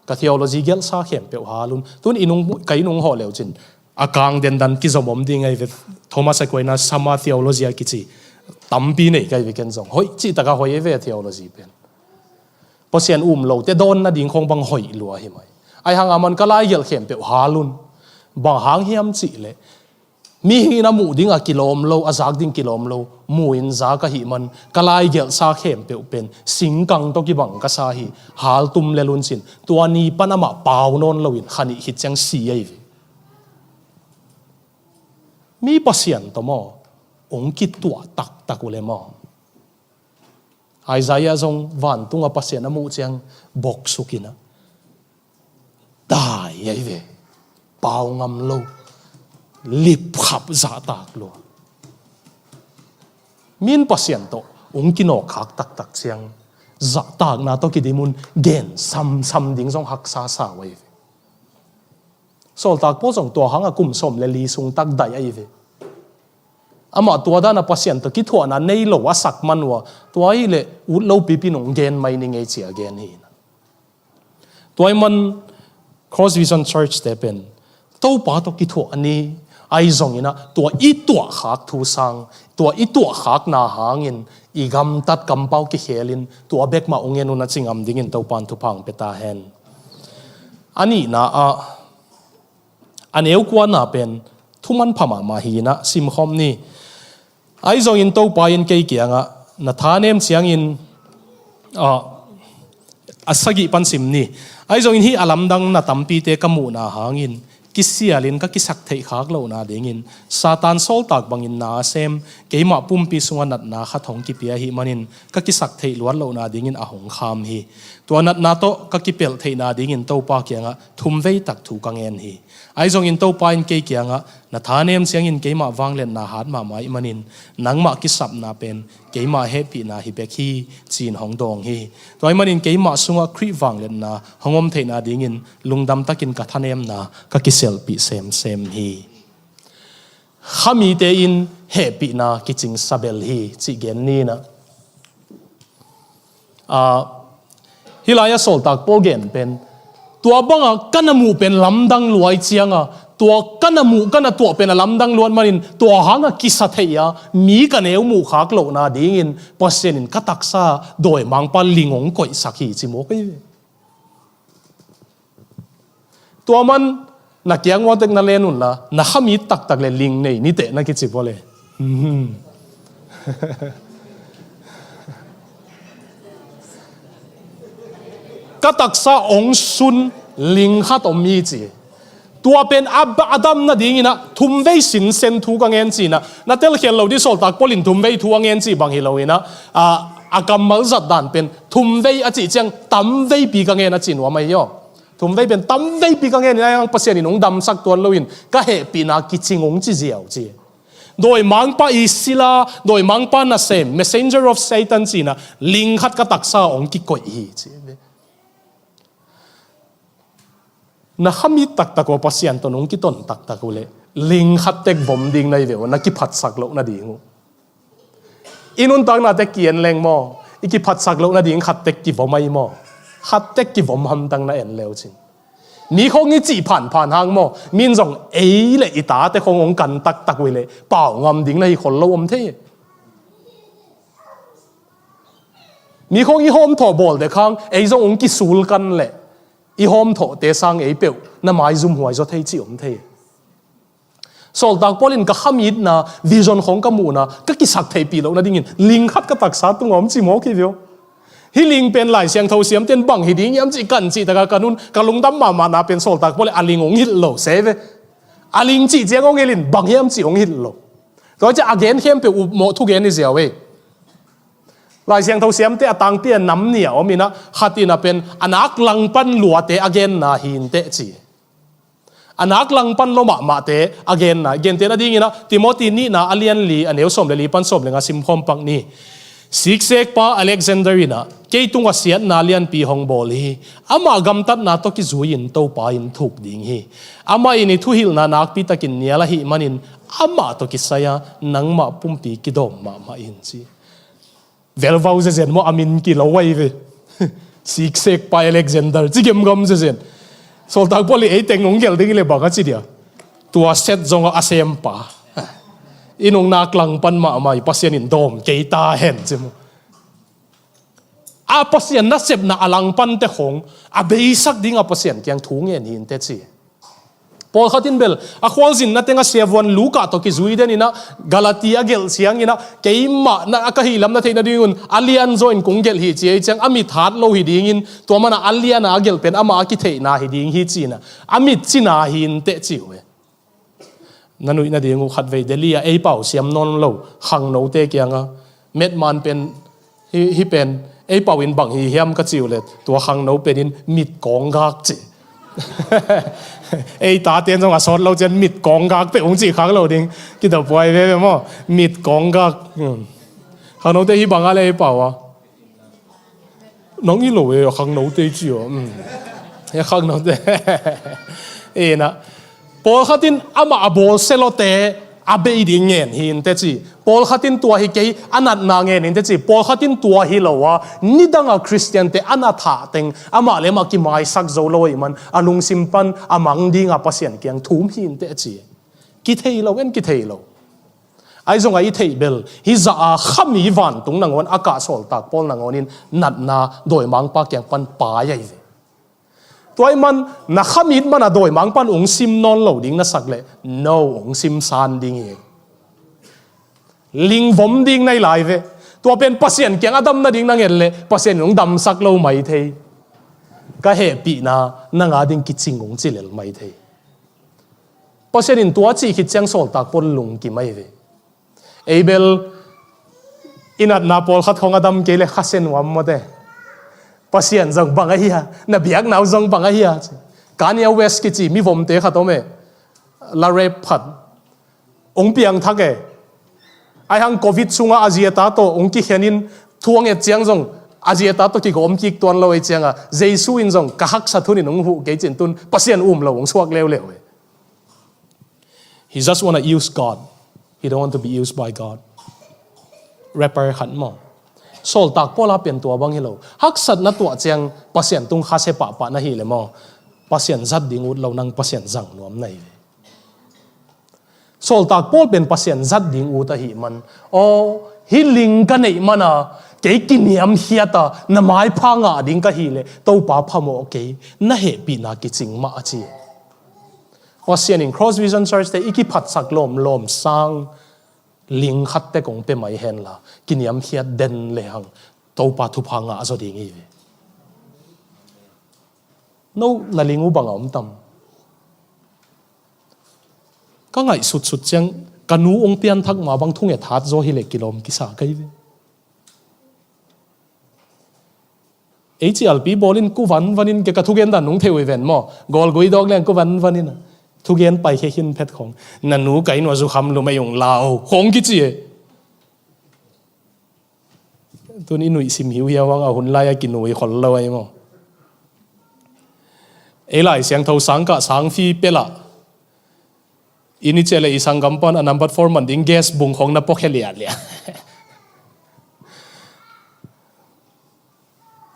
Ka theology gelhsa khempeuh hal un. Tun i nung, ka i nung hawh leu cin, a kang dendan kizom om ding ahi ve. Thomas Aquinas Summa Theologia kici tampi nei ka hi ve ken zong. Hoih cih taka hoih ahi ve theology pen. Pasian um lote dawn nading khong bang hoih lua hi mai. Ahi hang a man ka lai gelh khempeuh hal un. Bang hang hiam cih leh, mihing in a muh ding a kilawm lo, a zak ding kilawm lo, mu in zak ahih man, ka lai gelhsa khempeuh pen singkang tawh kibang ka sa hi, hal tum lel un cin. Tua ni pan amah pau nawn lo in kha nih khit ciang si ahi ve. Mi Pasian tawh maw, hong kituah taktak uh le maw. Isaiah zong vantung a Pasian a muh ciang boksuk in ah, dai ahi ve. Pau ngam lo. Lipkhap zahtak lua. Min Pasian tawh hong kinawkkhak taktak ciang, zahtakna tawh kidim un, gen samsam ding zong haksa sa uh ahi ve. Sawltak Paul zong tua hang a kum sawm le li sung tak dai ahi ve. Amah tua dan a Pasian tawh kithuahna nei lo a sak man uh a, tua hi leh ut lo pipi nung gen mai ni ngei ci a gen hi. Tua ahih man Cross Vision Church te pen Topa tawh kithuah ni, ahi zongin ah tua i tuahkhak thu sang, tua i tuahkhakna hangin i gamtat kampau kikhelin tua bek mah hong en un a ci ngam dingin Topan thupha hong pia ta hen. A nihna ah, a neu kuana pen thuman pha mahmah hi in ah simkhawm ni. Ahi zongin Topa in kei kiangah, na thanem ciangin, ah, a sagih pan sim ni. Ahi zongin hih a lamdang na tampite ka muhna hangin, kisialin ka kisak theih khak lohna dingin, Satan sawltak bangin na a sem, keimah pumpi sungah natna khat hong kipia ahih manin, ka kisak theih luat lohna dingin a hong kham hi. Tua natna tawh ka kipelh theihna dingin Topa kiangah thumvei tak thu ka ngen hi. Ahi zongin Topa in kei kiangah, na thanem ciangin keimah vangliatna hat mahmah ahih manin, nangmah kisapna pen keimah hehpihna hi bek hi, ci-in hong dawng hi. Tua ahih manin keimah sungah Khrih vangliatna hong om theihna dingin lungdam takin ka thanemna ka kiselpih semsem hi. Khamite in hehpihna kicing sabel hi, cih gen ni in ah. Ah, hih lai-ah sawltak Paul gen pen, tua bangah ka na muh pen lamdang luai cianga, tua ka na muh, ka na tuah pen a lamdang luat manin, tua hangah kisa thei-a, mi ka neu muh khak lohna dingin, Pasian in ka taksa dawimangpa ling hong koihsak hi ci mawk hi. Tua man, na kiang uatek na len unla, na khamit taktak le ling nei niteh na kici pua le. Ka taksa ong sun ling khat om mi ci. Tua pen a, a dam nadingin ah thumvei sinsen thu ka ngen ci-in ah, na telkhial lo dih sawltak Paul in thumvei thu a ngen ci bang hi lo in ah, a, a kammal zat dan pen thumvei a cih ciang tamveipi ka ngen a ci nuam ahi aw. Thumvei pen tamveipi ka ngen in ah, Pasian in hong damsak tuan loin ka hehpihna kicing hong ci ziau ci. Dawimangpa i sila, dawimangpa nasem, messenger of Satan ci-in ah, ling khat ka taksa hong kikoih hi ci. Na khamit taktak uh a Pasian tawh nong kiton taktak uh leh, ling khat tek vom ding na hi ve uh, na kiphatsak loh nading uh. I nuntakna tek ki-en leng maw, i kiphatsak loh nading khat tek kivom ahi maw? Khat tek kivom hamtang na en leu cin. Mi khong i cih phanphan hang maw, min zong ei le i tate khong hong kan taktak uh leh, pau ngam ding na hi khol lo om thei. Mi khong i hawmthawh bawl dek hang, ei zong hong kisul kan leh, i hawmthawhte sang ei peuh na maizum huai zaw thei cih om thei. Sawltak Paul in ka khamitna, vision khong ka muhna, ka kisak theihpih loh nadingin, ling khat ka taksa tungah om ci mawk hi ve aw. Hih ling pen Lai Siangtho siamten bang hi ding hiam cih kan cih taka ka nun, ka lungdam mahmahna pen sawltak Paul in a ling hong hilh lo se ve. A ling cih ciang hong hilh in, bang hiam cih hong hilh lo. Tua ciang a gen khempeuh upmawh thugen hi ziau ei. Lai Siangtho siamte a tangpi a nam nih a om in ah, khat in ah pen a nak langpan luate a genna hi inteh ci. A nak langpan lua mahmahte a genna, gentehna dingin ah Timoti nihna a lian li a neu sawm le li pan sawm le nga simkhawm pak ni. Siksekpa Alexander in ah kei tungah siatna lianpi hong bawl hi. Amah gamtatna tawh kizui-in Topa in thuk ding hi. Amah in i thuhilhna nakpitakin nial ahih manin amah tawh kisai-a nangmah pumpi kidawm mahmah in ci. Velvau zezen maw, a min kilo ahi ve. Siksekpa Alexander ci gemgam zezen. Sawltak Paul i ei teng hong gelh ding hi leh bang a ci dia? Tua set zong a sempa. I nung nak langpan mahmah hi, Pasian in dawm kei ta hen ci maw. A Pasian nasepna a langpante khong a beisak dingah Pasian kiang thu ngen hi inteh ci. Pawlkhat in bel a khualzinna teng a siavuan Luka tawh kizui den in ah, Galati a gelh ciangin ah, keimah na a ka hihlam na theihna dingun a lianzaw in kong gelh hi ci ei ciang a mit hat lo hi dingin, tua mana a liana a gelh pen amah a kitheihna hi ding hi ci-in ah, a mit cina hi inteh ci uh e. Na nuih nading uh, khatvei Delhi ah ei pau siam nawn lo khangnote kiangah, metman pen, hih, hih pen ei pau in bang hi hiam ka ci uh leh, tua khangno pen in mit kawng gak ci. Ei tate in zong a sawt lo ciang mit kawng gak peuh hong cih khak lo ding. Kidop huai veve maw? Mit kawng gak. Hmm. Khangnote hih bang a leh ei pau a, nang hi lo e, a khangnote ci aw. Hmm. A khangnote. Ei na. Pawlkhat in amah a bawl se lawte a bei ding ngen hi inteh ci. Pawlkhat in tua hi kei, a natna ngen hi inteh ci. Pawlkhat in tua hi lo a, nidanga Khristiante a na thah teng amah le amah kimaisak zo lo ahih man a lungsim pan a mang dingah Pasian kiang thum hi inteh ci. Kithei lo, en kithei lo. Ahi zongah i theih bel, hih zah a khami vantung nangawn a kah Sawltak Paul nangawn in natna dawimangpa kiang pan pai ahi ve. Tua ahih man na khamit mana dawimangpan hong sim nawn lo ding na sak leh, no, hong sim san ding hi. Lingvom ding na hi lai ve. Tua pen Pasian kiang a dam nading na nget leh Pasian in hong damsak lo mai thei. Ka hehpihna nang a ding kicing hong ci lel mai thei. Pasian in tua cih khit ciang Sawltak Paul lungkim ahi ve. Ei bel i natna pawlkhat khong a dam kei leh Kha Sen nuam mawte. Pasian zong bang ahi a, na biakna uh zong bang ahi a ci. Kanye West kici mivomte khat om e. La rap khat. Hong piangthak e. Ahi hang covid sungah a zi a ta tawh hong kikhen in, thu hong et ciang zong a zi a ta tawh kigawm kik tuan lo ei ciangah, Jesu in zong ka haksat hunin hong huh kei ci-in tun Pasian um lo hong suak leuleu e. He just wanna use God. He don't want to be used by God. Rapper khat maw. Sawltak Paul a pen tua bang hi lo. Haksatna tuah ciang Pasian tung khasia pahpah na hih leh maw, Pasian zat ding ut lo, nang Pasian zang nuam na hi ve. Sawltak Paul pen Pasian zat ding ut ahih man, aw, hih ling ka neih mana kei kiniamkhiata na maipha ngah ding ka hih leh Topa phamawh kei, na hehpihna kicing mah a ci. Pasian in Cross Vision Church te i kiphatsak lawmlawm sang ling khat tek hong pia mai henla, kiniamkhiat den lehang Topa thupha ngah zaw ding hi ve. No na ling uh bang a om tam? Ka ngaihsutsut ciang ka nu hong pianthak ma bang thunget hat zaw hileh kilawm kisa ka hi ve. Ei ci alpi bawlin kuvanvanin ke ka thugen dan nung thei uh hi ven maw? Gawlgui dawk leng kuvanvanin a thugen paikhia khin phet khong. Na nu ka inn uah zukham lum ei ung lau khong kici e. Tun i nuihsim hiuhiau hang a hun lai a kinui khol lo ahi maw? Ei Lai Siangtho sangkah sangfi pela i ni ciah le i sanggam pan a number four man ding gas bung khong na pawkhia liahliah.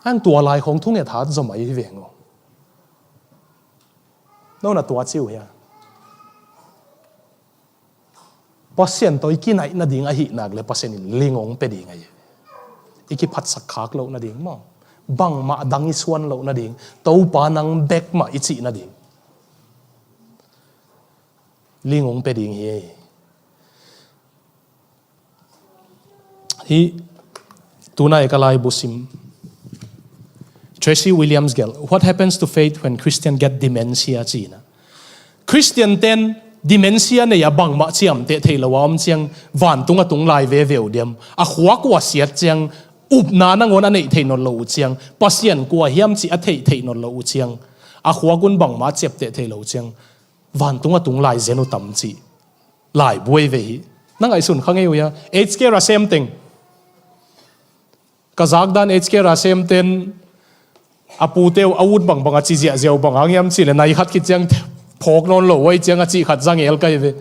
Ang tua lai khong thunget hat zaw mai hi veng uh. No na tua ci uh hia? Pasian tawh i kinaih nading ahih nak le Pasian in ling hong pia ding ahi. I kiphatsak khak loh nading maw? Bangmah dang i suan loh nading, Topa nang bek mah i cih nading ling hong pia ding hi. Hih tunai ka laibu sim Tracy Williams gelh, "What happens to faith when Christian get dementia?" ci-in a. Khristian ten Dementia nei a bangmah ciamteh theih lo a om ciang, vantung a tung lai veve uh diam? A khua kua siat ciang, upna nangawn a neih theih nawn lo uh ciang, Pasian kua hiam cih a theih theih nawn lo uh ciang, a khuak un bangmah a ciapteh theih lo uh ciang, vantung a tung lai zen uh tam cih laibu ei ve hi. Na ngaihsun kha ngei uh hia? H K Rasem teng. Ka zakdan H K Rasem ten a pute uh a ut bangbang a ci ziahziah uh bang hang hiam cih leh nai khat khit ciang phawk nawn lo uh ahih ciang a cih khat zangel ka hi ve.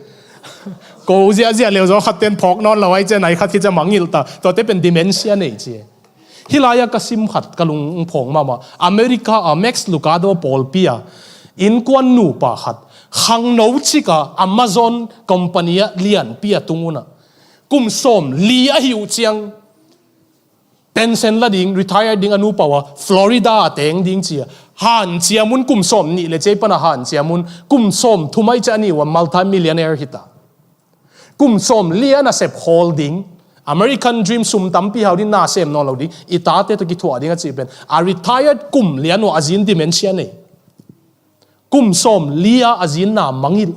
Ko ziahziah leuzaw khat ten phawk nawn lo ahih ciang nai khat khit ciang mangngilh ta. Tuate pen dementia nei ci. Hih lai-ah ka sim khat ka lung phawng mahmah. America a Max Lucado pawlpi a innkuan nupa khat khangno cik a Amazon company ah lianpi a tung un ah, kum sawm li ahi uh ciang pension la ding, retire ding a nupa uh a Florida a teng ding ci a, hanciam un kum sawm nih le cei pan a hanciam un, kum sawm thum ahih ciang a nih uh a multi-millionaire hi ta. Kum sawm li a nasep hawl ding, American dream, sum tampi hau ding, na sem nawn lo ding, i tate tawh kithuah ding a cih pen a retired kum lian uh a zin dementia nei. Kum sawm li a a zin na mangngilh.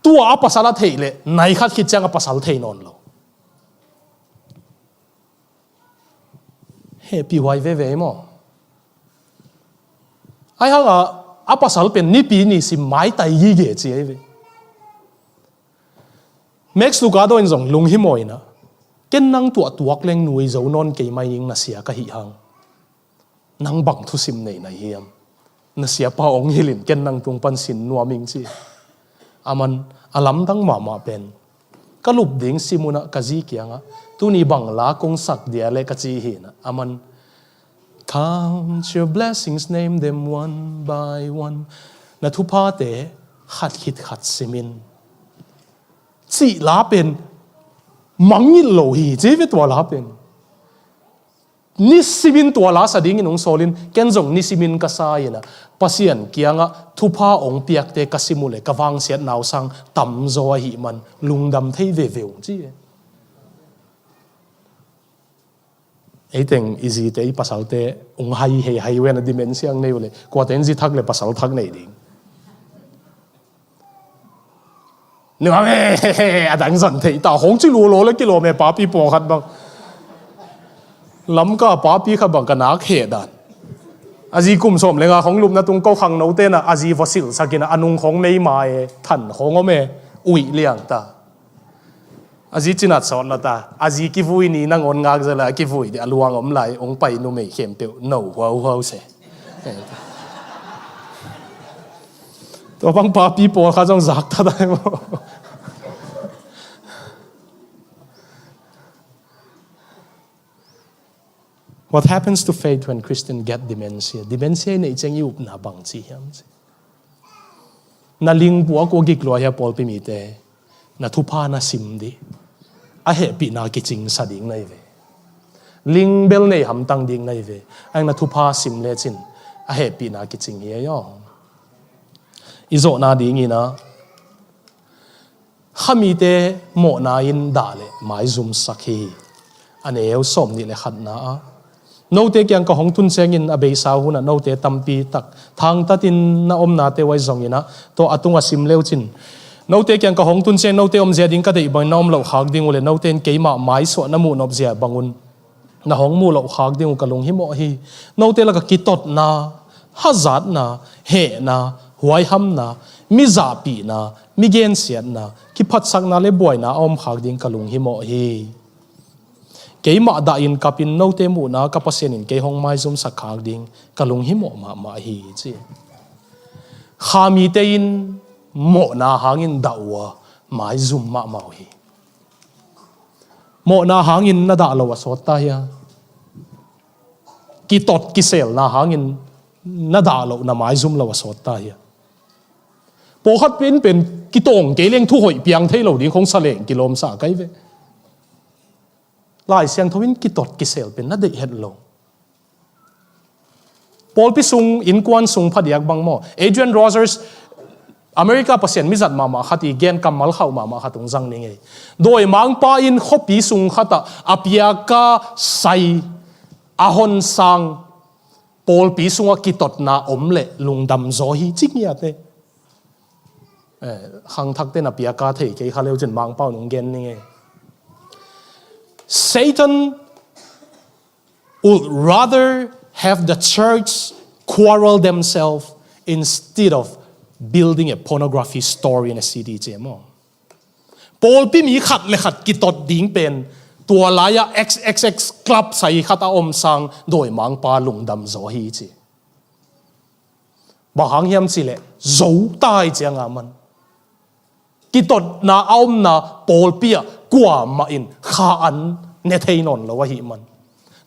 Tua a pasal a theih leh nai khat khit ciang a pasal thei nawn lo. Hehpih huai veve maw? Ahih hang a, a pasal pen nipi nisim maitai gige ci ahi ve. Max Lucado in zong lunghimawh in ah, ken nang tuahtuak leng nui zo nawn kei mai ing, na sia ka hih hang. Nang bang thusim nei na hiam? Na siapa hong hilh in, ken nang tung pan sin nuam ing ci. Aman a lamdang mahmah pen, ka lup ding sim un ah ka zi kiangah, tuni bang la kong sak dia leh ka ci hi in ah, aman, "Count your blessings, name them one by one." Na thuphate khat khit khat sim in, cih la pen mangngilh lo hi ci ve tua la pen. Nisimin tua la sa dingin hong sawl in, ken zong nisimin ka sa in ah, Pasian kiangah thupha hong piakte ka sim uh leh ka vangsiatna uh sang tamzaw ahih man lungdam thei veve ung ci. Eiteng i zite, i pasalte hong hai hei hai uh hen, a dementia nei uh leh, kuate in zi thak leh pasal thak nei ding. Nuam e, a dang zon thei ta, hong ci lua lo le kilawm e, papi pawlkhat bang. Lamka papi khat bang ka nak heh dan. A zi kum sawm le nga khong lupna tung ko khangnote na, a zi va silhsak in a, a nung khong meima e, than khong om e, uih liang ta. A zi cinat sawt la ta, a zi kivui ni nangawn ngak zia la, a kivui di a luang om lai, hong pai numei khempeuh no huauhuau se. Tua bang papi pawlkhat zong zak ta dai maw? What happens to faith when Christian get dementia? Dementia i neih ciang i upna bang ci hiam ci? Na ling puak uh a gik lua hia pawlpi mite? Na thupha na sim dih. A hehpihna kicingsa ding na hi ve. Ling bel nei hamtang ding na hi ve. Aing na thupha sim lecin a hehpihna kicing hi ei aw. I zawhna dingin ah, khamite mawhna in dah le maizumsak hi. A neu sawm nih le khatna ah, note kiang ka hong tun ciangin a beisa hunah note tampi tak thangtatin na omnate uh ahi zongin ah, tua a tung a sim leucin, note kiang ka hong tun ciang note omzia ding ka deih bangin na om loh khak ding uh le, note in keimah maisuah na muh nopzia bangun na hong muh loh khak ding uh ka lunghimawh hi. Note lakah kitotna, hazatna, hehna, huaihamna, mi zahpihna, mi gensiatna, kiphatsakna le buaina a om khak ding ka lunghimawh hi. Keimah dahin kapin note muhna ka Pasian in kei hong maizumsak khak ding ka lunghimawh mahmah hi, ci. Khamite in mawhna hangin dah uh a maizum mahmah uh hi. Mawhna hangin na dah lo a sawt ta hia? Kitot kiselna hangin na dah lo, na maizum lo a sawt ta hia? Pawlkhat pen pen kitawng kei leng thuhoih piang thei lo ding khong sa leng kilawm sa kai ve. Lai Siangtho in kitot kisel pen na deih het lo. Pawlpi sung, innkuan sung phadiak bang maw? Adrian Rogers, America Pasian mizat mahmah khat i gen kammal khauh mahmah khat hong zang ning ei. Dawimangpa in khuapi sung khatah a piaka sai a honsang pawlpi sungah kitotna om leh lungdam zaw hi, ci ngiat e. Eh, khangthakte na piaka thei kei kha leu cin Mangpau nung gen ning e. Satan would rather have the church quarrel themselves instead of building a pornography store in a city, ci maw. Pawlpi mi khat le khat kitot ding pen tua lai-ah X X X club sai khat a om sang dawimangpa lungdam zaw hi ci. Bang hang hiam cih leh zo tai ciang a man. Kitotna a omna pawlpi ah kuamah in kha an ne thei nawn lo ahih man.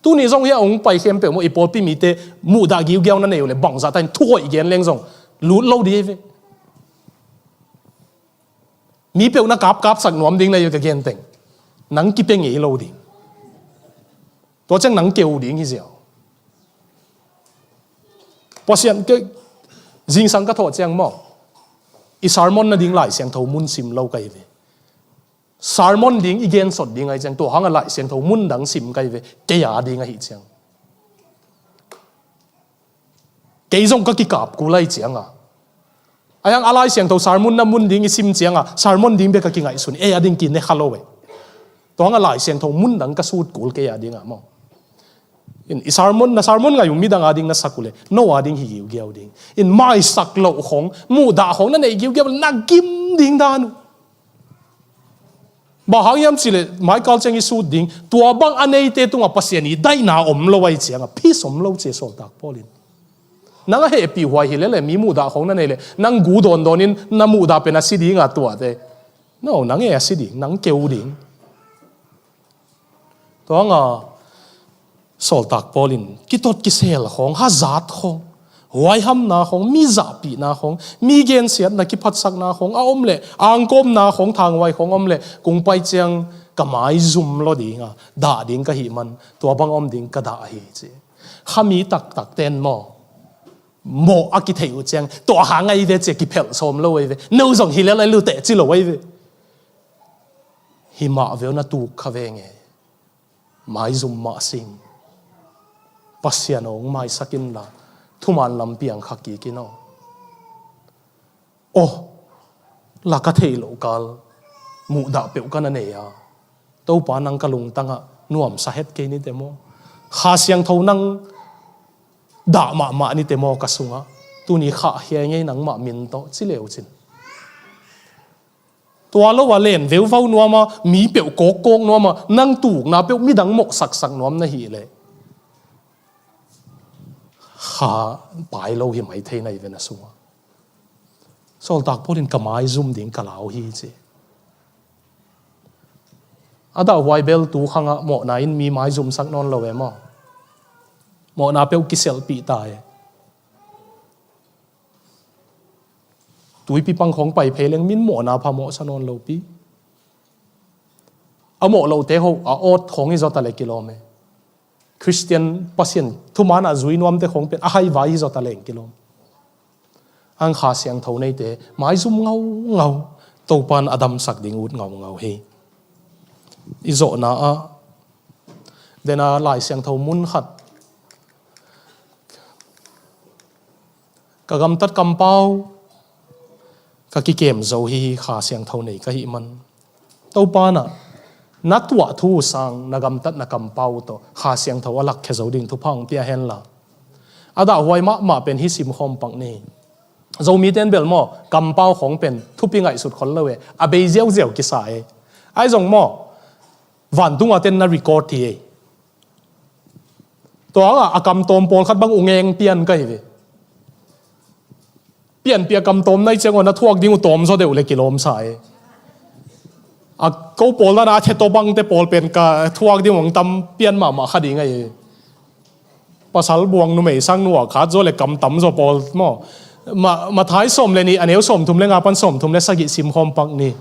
Tuni zong hiah hong pai khempeuh maw, i pawlpi mite muhdah giugiau na nei uh leh bangzah ta in thuhoih gen leng zong lut lo ding hi ve. Mi peuh na kapkapsak nuam ding na hi uh ka genteng. Nang kipia ngei lo ding. Tua ciang nang keu ding hi ziau. Pasian ke, zingsang ka thawh ciang maw, i sermon nading Lai Siangtho mun sim lo ka hi ve. Sermon ding i gensot ding ahi ciang tua hangah Lai Siangtho mun dang sim ka hi ve, kei a ding ahi ciang. Kei zong ka kikap kul ahi cianga, a hiang a Lai Siangtho sermon na mun ding i sim cianga sermon ding bek ka kingaihsun, ei a ding kine kha lo e. Tua hangah Lai Siangtho mun dang ka sut kul kei a dinga maw. In, i sermon, na sermon ngai uh midang a ding na sak uh leh no a ding hi giugiau ding. In, maisak loh khong, muhdah khong na nei giugiau na gim ding dan uh. Bang hang hiam cih leh maikal ciang i sut ding, tua bang a neite tungah Pasian i daihna om lo ahi cianga peace om lo ci sawltak Paul in. Nang a hehpih huai hi lele, mi muhdah khong na nei leh nang gu dawndawn in na muhdah pen a si dinga tuate. No, nang e a si ding, nang keu ding. Tua hangah sawltak Paul in kitot kisel khong, hazat khong, huaihamna khong, mi zahpihna khong, mi gensiatna kiphatsakna khong a om leh, angkawmna khong, thanghuai khong om leh, kung pai ciang ka maizum lo dinga dah ding ka hih man, tua bang om ding ka dah ahi ci. Khami taktakte in maw, mawh a kitheih uh ciang tua hang ahi ve ci-a kiphelh sawm lo ahi ve. No zong hi lel a luteh ci lo ahi ve. Hi mah veu na tuk kha veng e. Maizum mah sing. Pasian aw, hong maisak inla, thuman lam piang kha kik in aw. Aw, la ka theih loh kal muhdah peuh ka na nei a, Topa nang ka lungtangah nuamsa het kei nite maw. Kha Siangtho nang dah mahmah nite maw ka sungah. Tuni khahkhia ing ei nangmah min tawh ci leu cin. Tua lo a len veuvau nuama, mi peuh kawkkawk nuama, nang tukna peuh midang mawhsaksak nuam na hih leh, kha pai lo hi mai thei na hi ve na sungah. Sawltak Paul in ka maizum ding ka lau hi ci. A dahhuai bel tu khangah mawhna in mi maizumsak nawn lo e maw. Mawhna peuh kiselhpih ta e. Tuipi pang khong pai phei leng min mawhna pha mawhsa nawn lo pi. A mawh lote ho a awt khong hi zawta le kilawm e. Khristian Pasian thuman a zui nuamte khong pen a haivai hi zawta leng kilawm. Ang Kha Siangtho neite maizum ngaungau, Topan a damsak ding ut ngaungau hi. I zawhna ah dena Lai Siangtho mun khat ka gamtat kampau ka kikem zo hi, Kha Siangtho nei ka hih man. Topa na, na tuah thu sang na gamtatna kampau tawh Kha Siangtho a lakkhia zo ding thupha hong pia henla. A dahhuai mahmah pen hih simkhawm pak ni. Zomite in bel maw, kampau khong pen thupi ngaihsut khol lo e, a bei ziauziau kisa e. Ahi zong maw, vantung a ten na record hi e. Tua hangah a kamtawm pawlkhat bang ungeng pian ka hi ve. Pianpih a kamtawm na hih ciang uh na thuak ding uh tawm zaw deuh le kilawmsa e. A ko pawl na na a the tawh bangte pawl pen ka thuak ding uh hong tam pian mahmah kha ding ahi. Pasal buang numei sang nuak khat zaw le kam tam zaw pawl maw. Ma, Matthai sawm le nih a neu sawmthum le nga pan sawmthum le sagih simkhawm pak ni.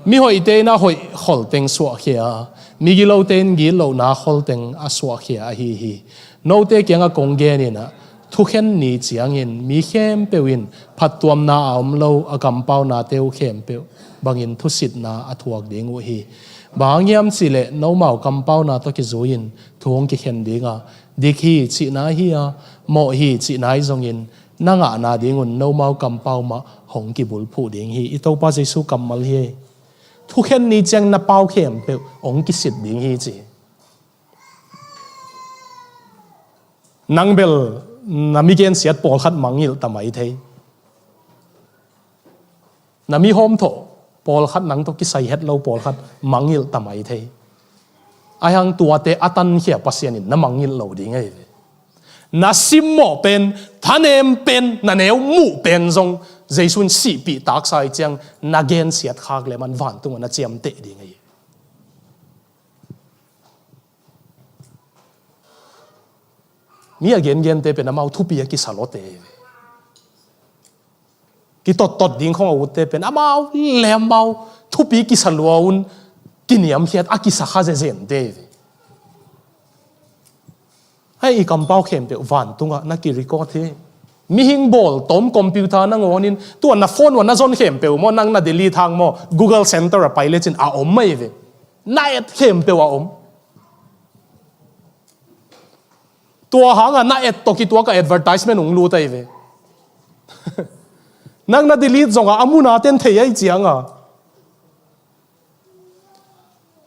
Mihoihte in a hoih kholteng suahkhia a, migilote in gitlohna kholteng a suahkhia ahi hi. Note kiangah kong genin ah, thukhen ni ciangin mi khempeuh in phattuamna a om lo a kampaunate uh khempeuh bangin thusitna a thuak ding uh hi. Bang hang hiam cihleh nomau kampauna tawh kizui-in thu hong kikhen ding a, dik hi cihna hi a, mawh hi cihna hi zongin na ngahna dingun nomau kampau mah hong kibulphuh ding hi. I Topa Jesu kammal hi. Thukhen ni ciang na pau khempeuh hong kisit ding hi ci. Nang bel na mi gensiat pawlkhat mangngilh ta mai thei. Na mi hawmthawh pawlkhat, nang tawh kisai het lo pawlkhat mangngilh ta mai thei. Ahi hang tuate a tankhia Pasian in na mangngilh lo ding ahi ve. Na simmawh pen, thanem pen, na neu muh pen zong Jesu in sihpih taksa hi ciang na gensiat khak leh aman vantungah na ciamteh ding ahi. Mi a gengente pen amau thupi a kisa lawte hi ve. Kitottot ding khong a utte pen amau le amau thupi kisa lua un, kiniamkhiat a kisa kha zenzen te hi ve. Hei, i kampau khempeuh vantungah na kirecord hi. Mihing bawl tom computer nangawnin, tua na phone uah na zon khempeuh maw, nang na delete hang maw, Google Center ah pai lecin a om mah hi ve. Na et khempeuh a om. Tua hangah na et tawh kituak a advertisement hong lut ahi ve. Nang na delete zongah a muna ten thei ahi cianga.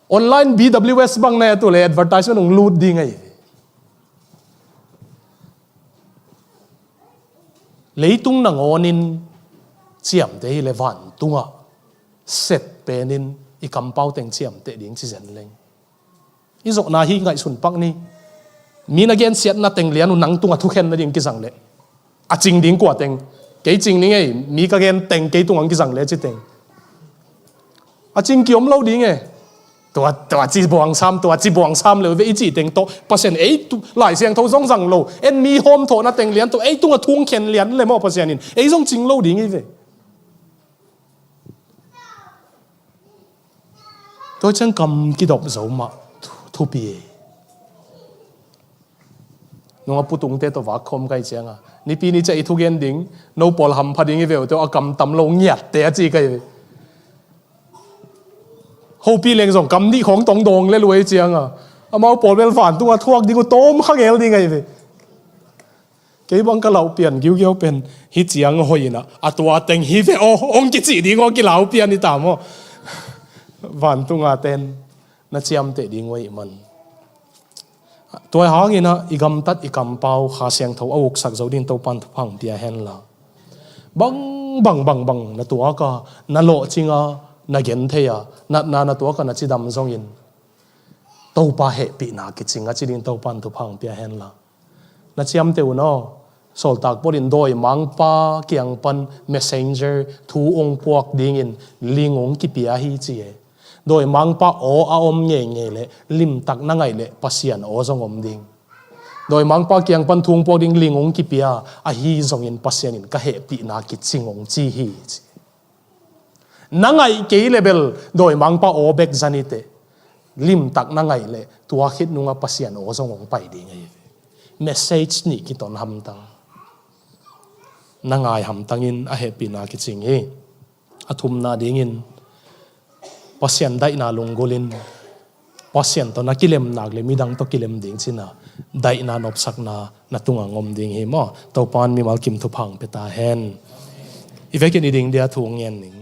Online B W S bang na et uh leh advertisement hong lut ding ahi ve. Leitung nangawnin ciamteh hi leh vantungah set penin i kampau teng ciamteh ding ci zen leng. I zawhna hi ngaihsun pak ni. Mi na gensiatna teng lian uh nang tungah thukhen nading kizang leh, a cing ding kua teng? Kei cing ning ei, mi ka gen teng kei tungah kizang leh ci teng. A cing kiom lo ding e. Tua, tua ci buangsam, tua ci buangsam leh ve i ci teng tawh Pasian ei tu, Lai Siangtho zong zang lo. En mi hawmthawhna teng lian tawh ei tungah thukhen lian leh maw Pasian in ei zong cing lo ding hi ve. Tua ciang kam kidop zo mah thu-, thupi e. Nunga putungte tawh vak khawm kai cianga, nipi ni ciah i thugen ding, no pawl hampha ding i veu teuh a kam tam lo ngiatte a ci kai ve. Hopi leng zong kam nih khawng tong dawng le luai cianga, amau pawl bel vantunga thuak ding uh tawm kha ngel ding ai ve. Kei bang ka lauh pian giugiau pen hi ciang hoih inah a tua teng hi ve aw, hong kicih ding aw, kilau pian i tam aw. Vantunga ten na ciamteh ding uh ahih man. Tua hangin ah i gamtat i kampau Kha Siangtho a uksak zo ding Topan thupha hong pia henla. Bang, bang, bang, bang na tuaka, na lawhcinga, na gentheia, natna na tuaka na cidam zongin Topa hehpihna kicing a ci ding Topan thupha hong pia henla. Na ciamteh un aw. Sawltak Paul in dawimangpa kiang pan messenger thu hong puak dingin ling hong kipia hi ci e. Dawimangpa aw a om ngeingei leh limtak na ngaih leh Pasian aw zong om ding. Dawimangpa kiang pan thu hong puak ding ling hong kipia, ahi zongin Pasian in ka hehpihna kicing hong ci hi ci. Na ngaih kei leh bel dawimangpa aw bek zan hi teh. Limtak na ngaih leh tua khit nunga Pasian aw zong hong pai ding ahi ve. Message nih kiton hamtang. Na ngai hamtangin a hehpihna kicing hi. A thumna dingin Pasian daihna lunggulhin Pasian tawh na kilem nak leh midang tawh kilem ding cina daihna nopsakna na tungah hong om ding hi maw. Topan mimal kim thupha hong pia ta hen. I vekin i ding dia thu hong ngen ning.